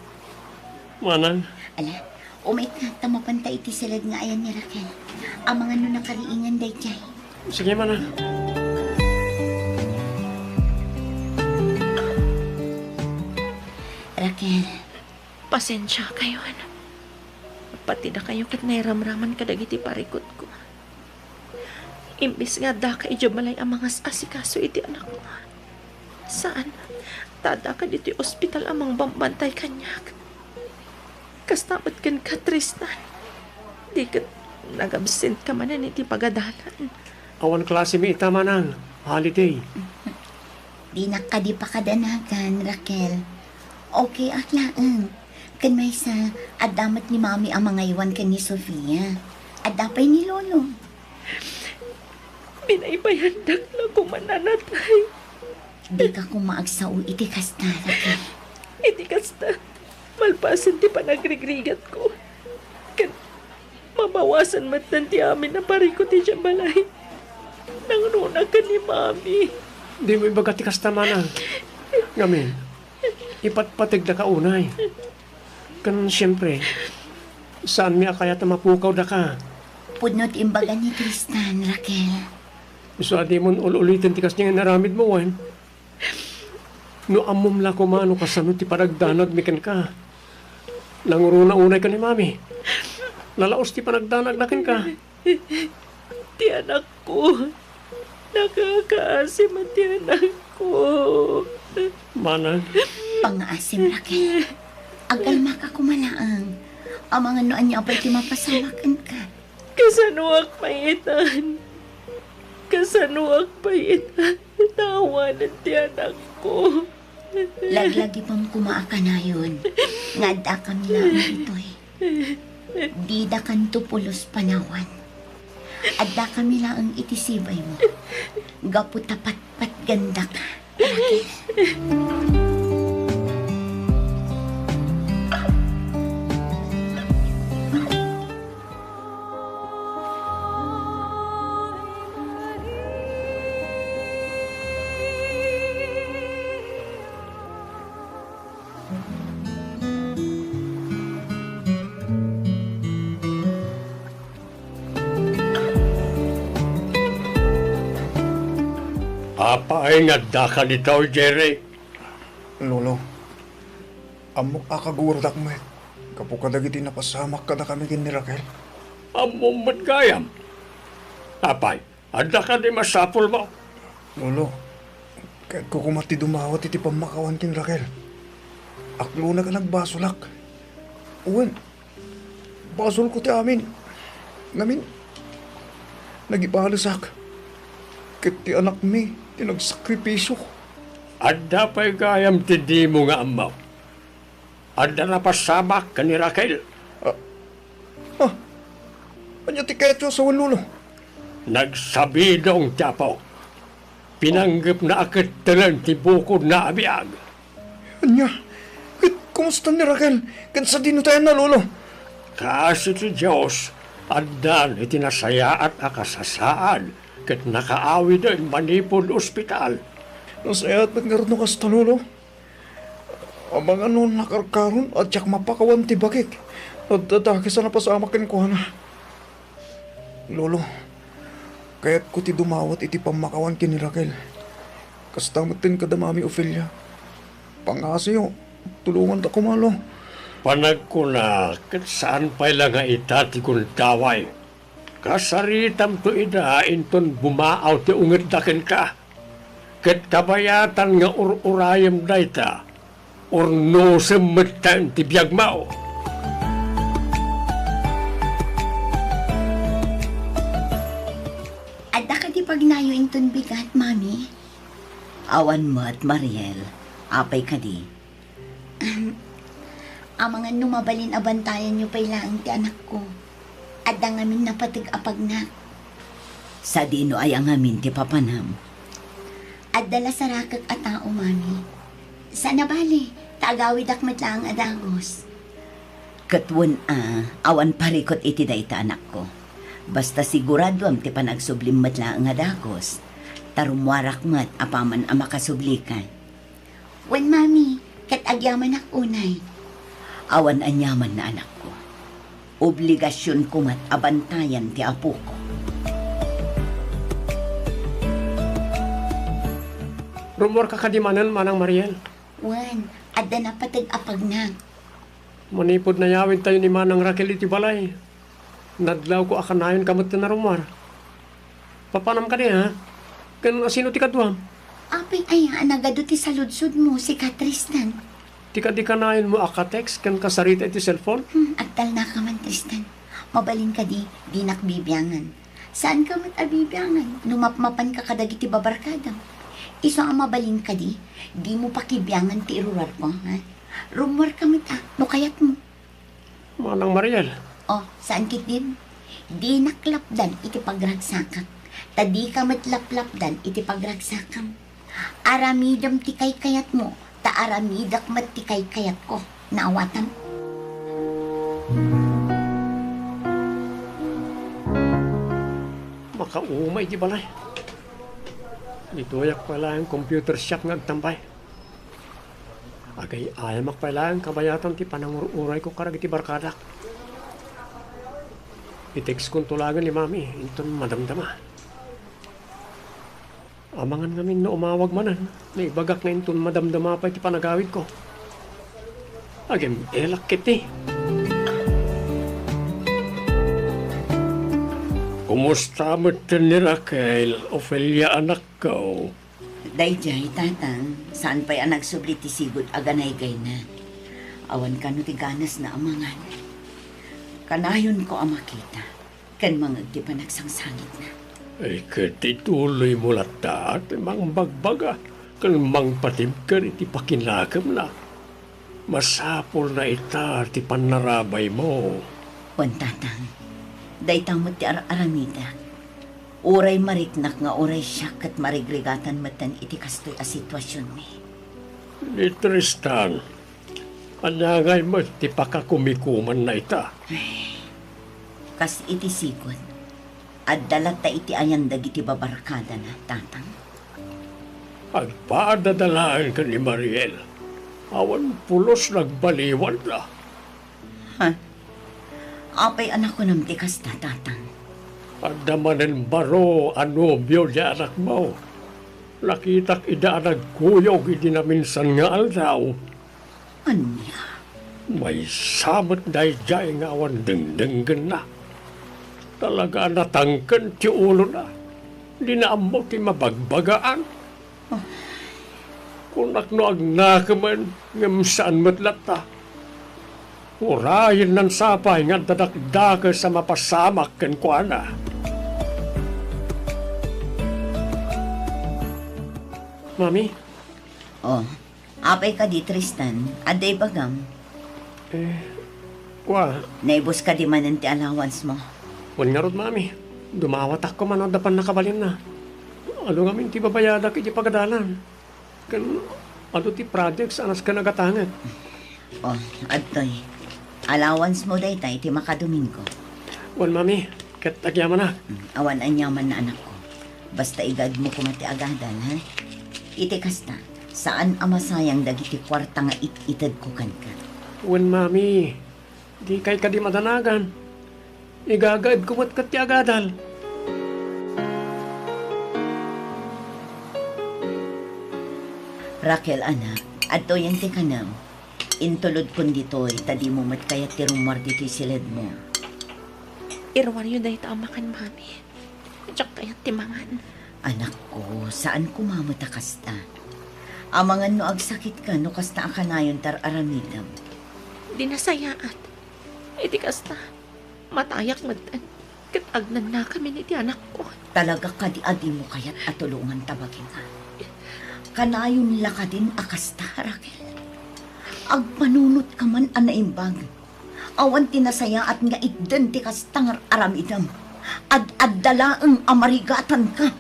Manang. Ala, umay ka, ta mapanta iti siled nga ayan ni Raquel. Amangan no nakariingan daydiay. Sige, Manang. Raquel. Pasensiakayon. Pati dakayo ket nairamraman kadagiti parikutko. Imbes nga addaka idiay balay a mangas-asikaso iti anakmo, saan, ta addaka ditoy ospital a mangbambantay kaniak. Kasta met kenka, Tristan. Di ket nagabsentka manen iti pagadalan. Awan klasemi ita, Manang. holiday. Dinak kadi pakadanagan, Raquel. Okay ak laeng. Ken maysa, adda met ni Mami a mangaywan ken ni Sofia. Adda pay ni Lolo. Binaybayandak la koma, nanatay. Dika koma agsao iti kasta, Raquel. Iti kasta, malpasen ti panagrigrigatko, ket mabawasen metten ti amin a parikut idiay balay. Nangruna ken ni Mami. Dimo ibaga ti kasta, manang. Ngamin, ipatpategdaka unay. Ken siempre, saanmi a kayat a mapukawdaka. Pudno ti imbaga ni Tristan, Raquel. Isu a dimon ul-uliten ti kasdiay nga inaramidmo, wen? No ammom la koma no kasano ti panagdanagmi kenka. Nangruna unay ken ni Mami. Nalaos ti panagdanagna kenka. Ti anakko. Nakakaasi met ti anakko. Manang. Pangngaasim, Raquel. Agkalmaka koma laeng. Amangan no ania pay ti mapasamak kenka. Kasanoak pay itan? Kasanoak pay itan? Taawanen ti anakko. Laglagipem koma a kanayon nga addakami laeng ditoy. Didakanto pulos panawan. Addakami laeng iti sibaymo. Gapu ta patpatgandaka. Apay nga addaka ditoy, Jerry? Lolo, ammok a kagurodak met gapu kadagiti napasamak kadakami ken ni Raquel. Ammom met gayam. Apay, adda kadi masapulmo? Lolo, kayatko koma ti dumawat iti pammakawan ken Raquel. Aklonak a nagbasolak. Wen, basolko ti amin. Ngamin, nagibalesak. Ket ti anakmi ti nagsakripisio. Adda pay gayam ti dimo nga ammo. Adda napasamak ken ni Raquel. Ah, ah, ania ti kayatyo a sawen, Lolo? Nagsabidong ti Apo. Pinanggepna a kettelen ti bukodna a biag. Ania? Ket kumusta ni Raquel? Ken sadino ti ayanna, Lolo? Kaasi ti Dios, addan iti nasayaat a kasasaad ket nakaawiden manipud ospital. Nasayaat met ngarud no kasta, Lolo. Amangan no nakarkaron a diak mapakawan ti bakik. Adda dakes a napasamak kenkuana. Lolo, kayatko ti dumawat iti pammakawan ken ni Raquel. Kasta metten kada Mami Ofelia. Pangngasiyo, tulonganta koma, Lo. Panagkuna, ket saan pay la nga ita ti gundaway. Kasaritamto ida inton bumaaw ti ungetda kenka. Ket kabayatan nga ur-urayem dayta, urnosem metten ti biagmo. Adda kadi pagnayo inton bigat, Mami? Awan met, Mariel. Apay kadi? Ahem. Amangan no mabalin a bantayanyo pay laeng ti anakko. Adda ngamin napateg a pagnak. Sadino aya ngamin ti papanam? Adda la sarakek a tao, Mami. Saan a bale, ta agawidak met laeng a dagus. Ket wen a, awan parikut iti dayta, anakko. Basta siguraduam ti panagsublim met laeng a dagus, ta rummuarak met apaman a makasublika. Wen, Mami, ket agyamanak unay. Awan aniamanna, anakko. Obligasionko met a bantayan ti apoko. Rummuarka kadi manen, Manang Mariel? Wen, adda napateg a pagnak. Manipud nayawidtayo ni Manang Raquel iti balay, nadlawko a kanayonka met ti narummuar. Papanam kadi, ha? Ken asino ti kaduam? Apay aya a nagadu ti saludsodmo, sika, Tristan? Ti kadi kanayonmo a ka-text ken kasarita iti cellphone? Hmm, agtalnaka man, Tristan. Mabalin kadi, dinak bibiangan. Saanka met a bibiangan no mapmapanka kadagiti babarkadam? Isu a mabalin kadi, dimo pakibiangan ti iruarko, ha? Rummuarka met, a, no kayatmo. Manang Mariel. O, saan ketdin? Dinak lapdan iti pagragsakak, ta dika met laplapdan iti pagragsakam. Aramidem ti kaykayatmo, ta aramidek met ti kaykayatko. Naawatam? Makauma iti balay. Ditoyak pay laeng computer shop nga agtambay. Agay-ayamak pay laeng kabayatan ti panangur-urayko kadagiti barkadak. I-textkonto laeng ni Mami, inton madamdama. Amangan ngamin no umawag manen, naibagak nga inton madamdama pay ti panagawidko. Agem-elak ketdi. Kumusta met ni Raquel, Ofelia, anakko? Daydiay, Tatang, saan pay a nagsubli ti sigud a ganaygayna. Awan kano ti ganasna a mangan. Kanayonko a makita ken mangngeg ti panagsangsangitna. Ay, ket ituloymo latta ti mangbagbaga ken mangpatibker iti pakinakemna. Masapulna ita ti pannarabaymo. Wen, Tatang, dayta met ti ar-aramidek. Uray mariknak nga uray siak ket marigrigatan metten iti kastoy a situasionmi. Ni Tristan, ania ngay met ti pakakumikumanna ita? Ay, kas iti sigud, adda latta iti ayan dagiti babarkadana, Tatang. Agpadada laeng ken ni Mariel. Awan pulos nagbaliwanda. Ha? Apay a nakunam ti kasta, Tatang? Adda manen baro a nobio di anakmo. Nakitak ida a nagkuyog idi naminsan nga aldaw. Ania? Maysa met daydiay nga awan dengdenggenna. Talaga a natangken ti ulona. Dina ammo ti mabagbagaan. Ah. Kunak no agnakemen, ngem saan met latta. Urayennan sapay nga adda dakdakes a mapasamak kenkuana. Mami? Oh, apay kadi, Tristan? Adda ibagam? Eh, kua. Naibus kadi manen ti allowance mo? Wen ngarud, Mami. Dumawatakko man no adda pannakabalinna. Adu ngamin ti babayadak iti pagadalan. Ken adu ti projects a nasken a gatanget. Oh, adtoy. Allowance mo dayta iti makadomingo. Wen, Mami, ket agyamanak. Mm, awan aniamanna, anakko. Basta igaedmo koma ti agadal, ha? Iti kasta, saan a masayang dagiti kuarta nga it-itedko kenka. Wen, Mami, dikay kadi madanagan. Igagaedko met ket ti agadal. Raquel, anak, adtoyen ti kanam. Intulodkon ditoy ta dimo met kayat ti rummuar ditoy siledmo. Iruaryo dayta a makan, Mami. Diak kayat ti mangan. Anakko, saan koma met a kasta. Amangan no agsakitka no kasta a kanayon ti ar-aramidem. Di nasayaat. Iti kasta, matayak metten ket agnannakamin iti anakko. Talaga kadi a dimo kayat a tulongan ta baginga? Kanayon la kadin a kasta, Raquel? Agpanunotka man a naimbag. Awan ti nasayaat nga itden ti kasta nga ar-aramidem. Ad-adda laeng a marigatanka.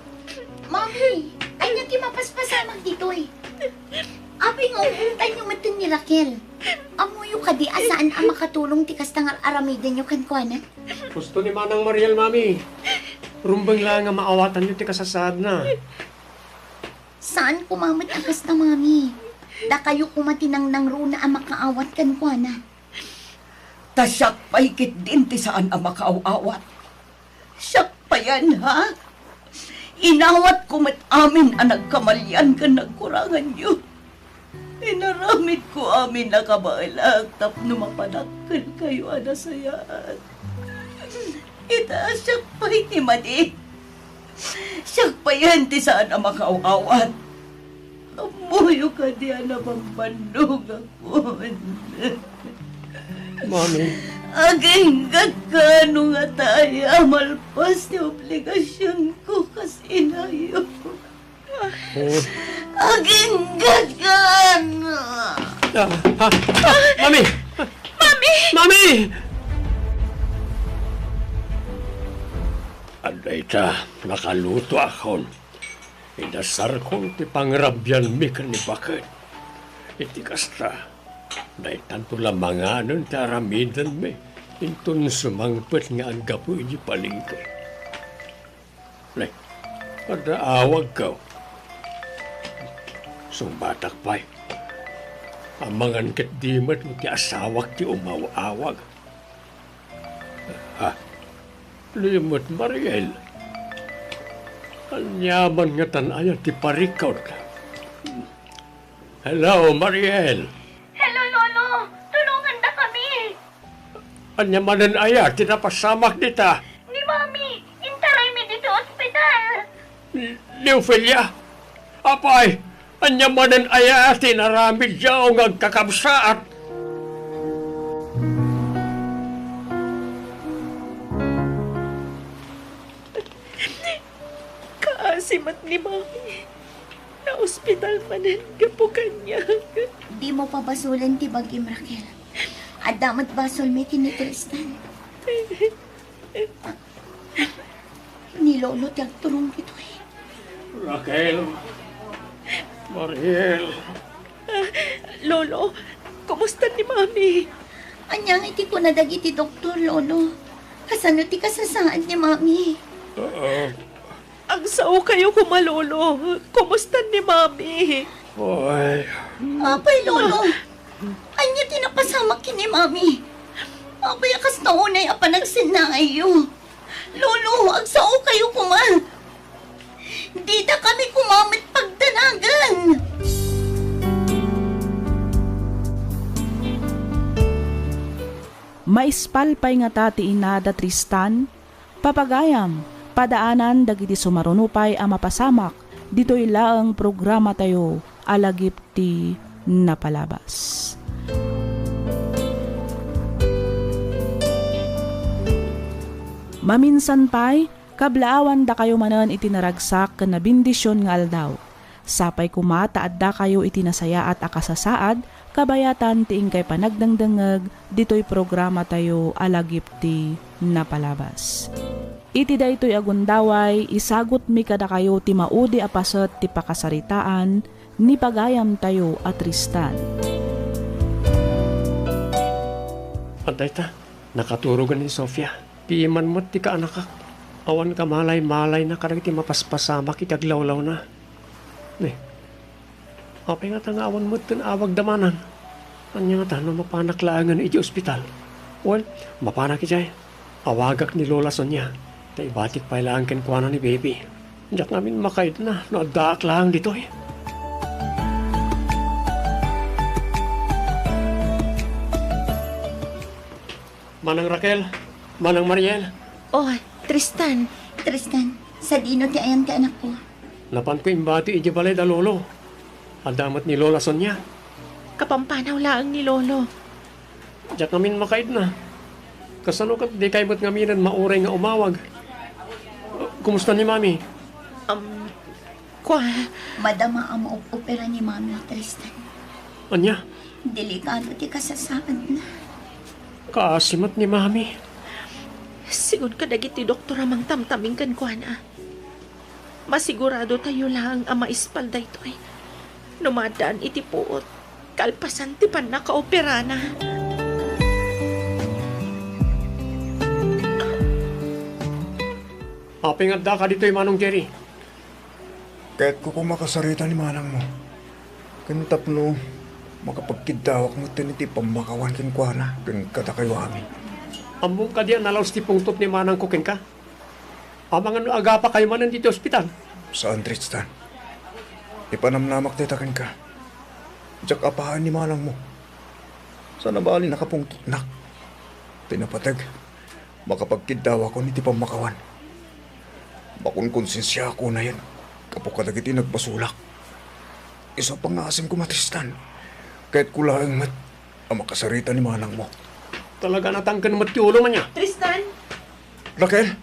Mami, ania ti mapaspasamak ditoy? Apay nga ubbongtanyo metten ni Raquel? Ammoyo kadi a saan a makatulong ti kasta nga ar-aramidenyo kenkuana? Husto ni Manang Mariel, Mami. Rumbeng laeng a maawatanyo ti kasasaadna. Saan koma met a kasta, Mami. Dakayo koma ti nangnangruna a makaawat kenkuana. Ta siak pay ketdin ti saan a makaaw-awat. Siak payen, ha? Inawatko met amin a nagkamalian ken nagkuranganyo. Inaramidko amin a kabaelak tapno mapadak kenkayo a nasayaat. Ita, siak pay ti madi. Siak payen ti saan a makaaw-awat. Ammoyo kadi a nabambannogakon? Mami. Aginggatka no nga Tay, a malpas ti obligasionko kas inayo. Oh. Aginggagan! Ah, ah, ah, Mami! Mami! Mami! Adda ita, nakalutoakon. Inasarkon ti pangrabianmi ken ni baket. Iti kasta, daytanto la manganen ti aramidenmi, inton sumangpet nga aggapu idiay palengke. Ne, adda awagko. Sungbatak pay. Amangan ketdi met ti asawak ti umaw-awag. Ha? Ni met, Mariel. Ania man ngatan aya ti parikut? Hello, Mariel. Hello, Lolo. Tulongandakami. Ania manen aya ti napasamak dita? Ni Mami, intaraymi ditoy ospital. Ni Ofelia? Apay, ania manen aya ti inaramidyo nga agkakabsaat? Kaasi met ni Mami. Naospital manen gapu kaniak. Dimo pabasolen ti bagim, Raquel. Adda met basolmi ken ni Tristan. Ni Lolo ti agturong ditoy. Raquel. Mariel. Ah, Lolo, kumusta ni Mami? Ania ngay ti kuna dagiti doktor, Lolo? Kasano ti kasasaad ni Mami? Ah, Agsaokayo koma, Lolo. Kumusta ni Mami? Ay. Apay, Lolo. Ania ti napasamak ken ni Mami? Apay a kasta unay a panagsennaayyo? Lolo, agsaokayo koma. Didakami koma met pagdanagan. Maispal pay ngata ti ina da Tristan? Papagayam, padaanan dagiti sumaruno pay a mapasamak ditoy laeng programatayo a Lagip ti Napalabas. Maminsan pay, kablaawandakayo manen iti naragsak ken nabendision nga aldaw. Sapay koma ta addakayo iti nasayaat a kasasaad kabayatan ti inkay panagdengdengngeg ditoy programatayo a Lagip ti Napalabas. Iti daytoy a gundaway, isagutmi kadakayo ti maudi a paset ti pakasaritaan ni pagayamtayo a Tristan. Adda ita, nakaturogen ni Sofia. Piman met ti kaanakak. Awan kamalay-malayna kadagiti mapaspasamak iti aglawlawna. Ne, apay ngata nga awan metten awagda manang? Ania ngata no mapanak laengen idiay ospital? Wen, mapanak idiay. Awagak ni Lola Sonia, ta ibatik pay laeng kenkuana ni Baby. Diak ngamin makaidna no addaak laeng ditoy. Manang Raquel, Manang Mariel. Oh, Tristan. Tristan, sadino ti ayan ti anakko? Napanko imbati idiay balay da Lolo. Adda met ni Lola Sonia. Kapampanaw laeng ni Lolo. Diak ngamin makaidna. Kasano ket dikay met ngaminen mauray nga umawag? Kumusta ni Mami? Um, Kua. Madama a maop-opera ni Mami, Tristan. Ania? Delikado ti kasasaadna. Kaasi met ni Mami. Sigun kadagiti doktor a mangtamtaming kenkuana, masiguradotayo laeng a maispal daytoy. No maaddaan iti puot, kalpasan ti pannakaoperana. Apay nga addaka ditoy, Manong Jerry? Kayatko koma a kasarita ni manangmo. Ken tapno makapagkiddawak metten iti pammakawan kenkuana ken kadakayo amin. Ammom kadi a nalaos ti pungtot ni manangko kenka? Amangan no agapakayo manen ditoy ospital? Saan, Tristan. Ipanamnamak dayta kenka. Diak apaen ni manangmo. Saan a bali nakapungtotnak. Ti napateg, makapagkiddawakon iti pammakawan. Makonkonsensiaak unayen gapu kadagiti nagbasolak. Isu a pangngaasim koma, Tristan. Kayatko laeng met a makasarita ni manangmo. Talaga natangken met ti ulom ania? Tristan! Raquel?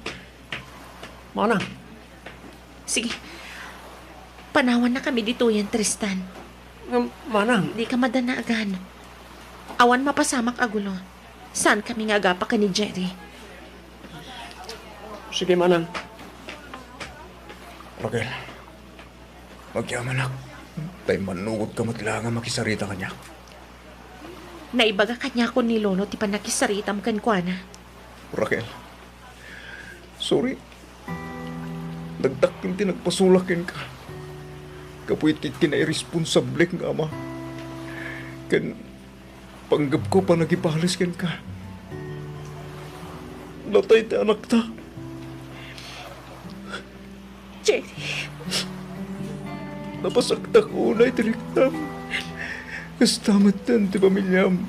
Manang. Sige. Panawannakami ditoyen, Tristan. Ngem, Manang. Dika madanagan. Awan mapasamak a gulo. Saankami nga agapa ken ni Jerry. Sige, Manang. Raquel, agyamanak, ta immannugotka met laeng a makisarita kaniak. Naibaga kaniakon ni Lolo ti pannakisaritam kenkuana. Raquel, sorry. Nagdakkel ti nagpasulak kenka gapu iti kinairesponsablek nga ama ken panggepko a panagibales kenka. Natay ti anakta. Jerry. Napasaktak unay ti riknam. Kasta metten ti pamiliam.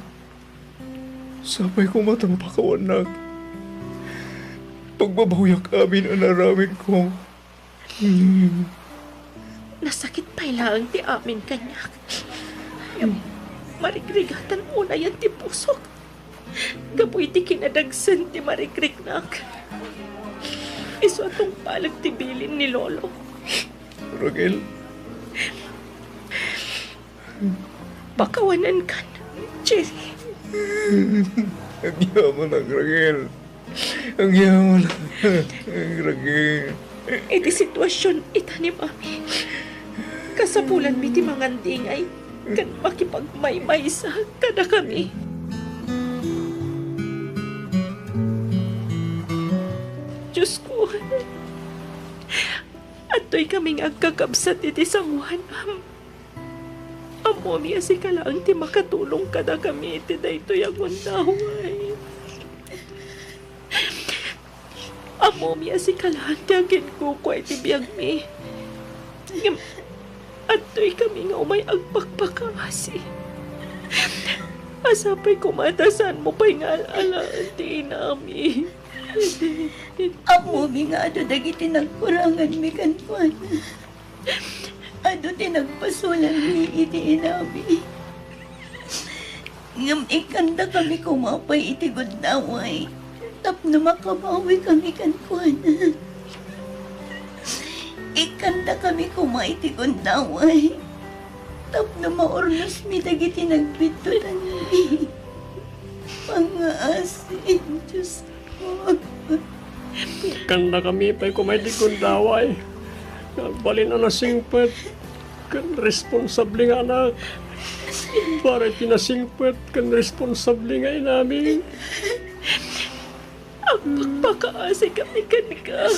Sapay koma ta mapakawannak. Pagbabawiak amin a naaramidko. Hmm. Nasakit pay laeng ti amin kaniak. Ngem marigrigatan unayen ti pusok gapu iti kinadagsen ti marigriknak. Isu a tungpalek ti bilin ni Lolo. Raquel. Pakawanenkan, Jerry. Agyamanak, Raquel. Agyamanak, Raquel. Iti sitwasion ita ni Mami, kasapulanmi ti mangandingay ken makipagmaymaysa kadakami. Diosko, adtoykami nga agkakabsat iti sangoanam. Ammomi a sika laeng ti makatulong kadakami iti daytoy a gundaway. Ammomi a sika laeng ti aginkukua iti biagmi. Ngem adtoykami nga umay agpakpakaasi. A sapay koma ta saanmo pay nga al-alaen ti inami. Ammomi nga adu dagiti nagkuranganmi kenkuana. Adu ti nagpasolanmi iti inami. Ngem ikkandakami koma pay iti gundaway tapno makabawikami kenkuana. Ikkandakami koma iti gundaway tapno maurnosmi dagiti nagbiddutanmi. Pangaasi, Diosko. Ikkandakami pay koma iti gundaway nga agbalin a nasingpet ken responsable nga anak para iti nasingpet ken responsable nga inami. Agpakpakaasikami kenka,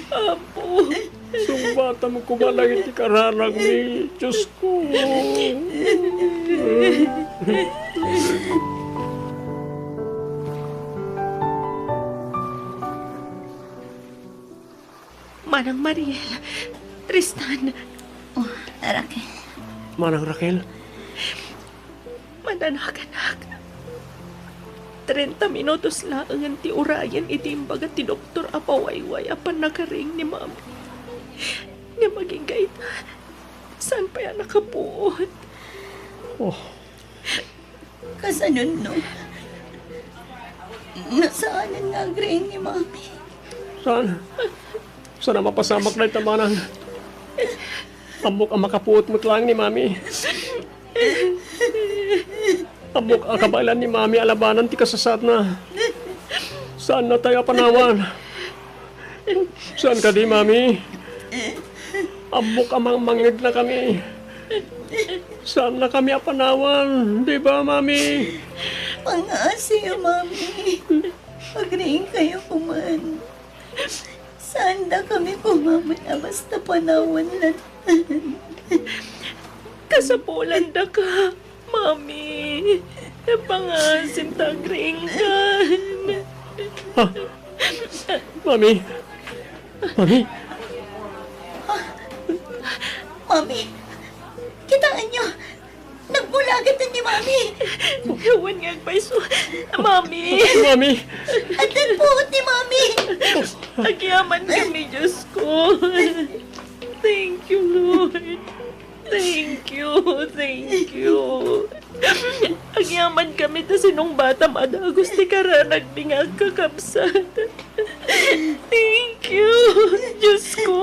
Apo. Sungbatam koma laeng iti karanagmi, Diosko. Manang Mariel, Tristan. Oh, Raquel. Manang Raquel. Mananakanak. Trenta minutos laengen ti urayen iti imbaga ti doktor a pawayway a pannakaring ni Mami. Ngem agingga ita, saan pay a nakapuot. Oh. Kasanonno? Nasaanen nga agriing ni Mami? Saan? Saan a mapasamak dayta, Manang? Ammok a makapuot met laeng ni Mami. Ammok a kabaelan ni Mami a labanan ti kasasaadna. Saanna tayo a panawan. Saan kadi, Mami? Ammok a mangmangngegna kami. Saanna kami a panawan, di ba, Mami? Pangaasiyo, Mami. Agriingkayo koman. Saanda kami koma met a basta panawan latta. Kasapulandaka, Mami. Pangaasim ta agriingkan. Ha? Mami? Mami? Mami, kitaenyo. Nagbulagan ni Mami. Awan nga agpayso. Mami. Mami. Addan puot ni Mami. Agyaman kami, Diosko. Thank you, Lord. Thank you, thank you. Agyaman kami ta sinungbatam a dagus ti karanagmi nga agkakabsat. Thank you, Diyos ko.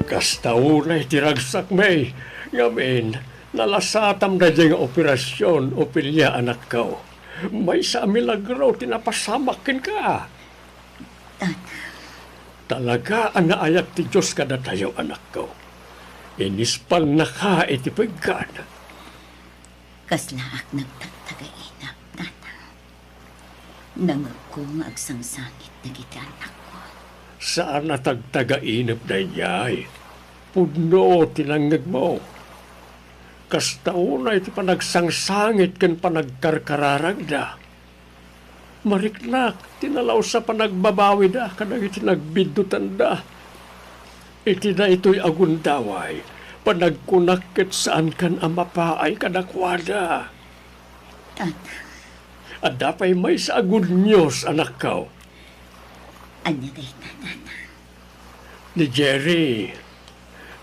Kasta unay ti ragsakmi, ngamin, nalasatam daydiay nga operasion, Ofelia, anakko. Maysa a milagro ti napasamak kenka. Tatang. Talaga a naayat ti Dios kadatayo, anakko. Inispalnaka iti piggan. Kaslaak nagtagtagainep, Tatang. Nangegko nga agsangsangit dagiti annakko. Saan a tagtagainep daydiay. Pudno ti nangngegmo. Kasta unay ti panagsangsangit ken panagkarkararagda. Mariknak ti nalaus a panagbabawida kadagiti nagbiddutanda. Iti daytoy a gundaway, panagkunak ket saankan a mapaay kadakuada. Tatang. Adda pay maysa a good news, anakko. Ania dayta, Tatang? Ni Jerry,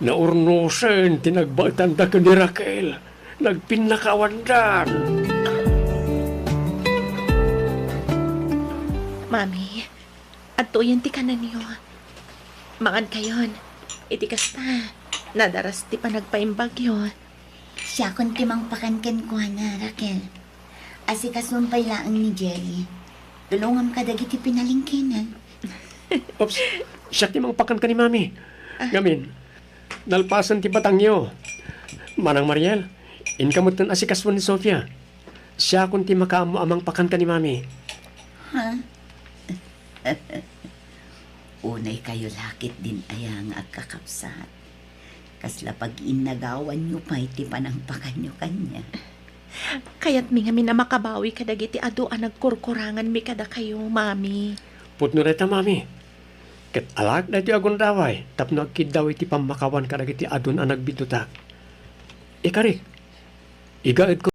naurnosen ti nagbaetanda ken ni Raquel. Nagpinnakawandan. Mami, adtoyen ti kanenyo. Mangankayon. Iti kasta, nadaras ti panagpaimbagyo. Siakon ti mangpakan kenkuana, Raquel. Asikasom pay laeng ni Jerry. Tulongam kadagiti pinalengkena. Oops, siak ti mangpakan ken ni Mami. Ah. Ngamin, nalpasen ti batangyo. Manang Mariel, inka metten asikason ni Sofia. Siakon ti makaammo a mangpakan ken ni Mami. Ha? Unay kayo la ketdin aya nga agkakabsat. Kasla pag-innagawanyo pay ti panangpakanyo kaniak. Kayatmi ngamin a makabawi kadagiti adu a nagkurkuranganmi kadakayo, Mami. Pudno dayta, Mami. Ket alaek daytoy a gundaway tapno agkiddaw iti pammakawan kadagiti adun a nagbiddutak. Ikarik, igaedko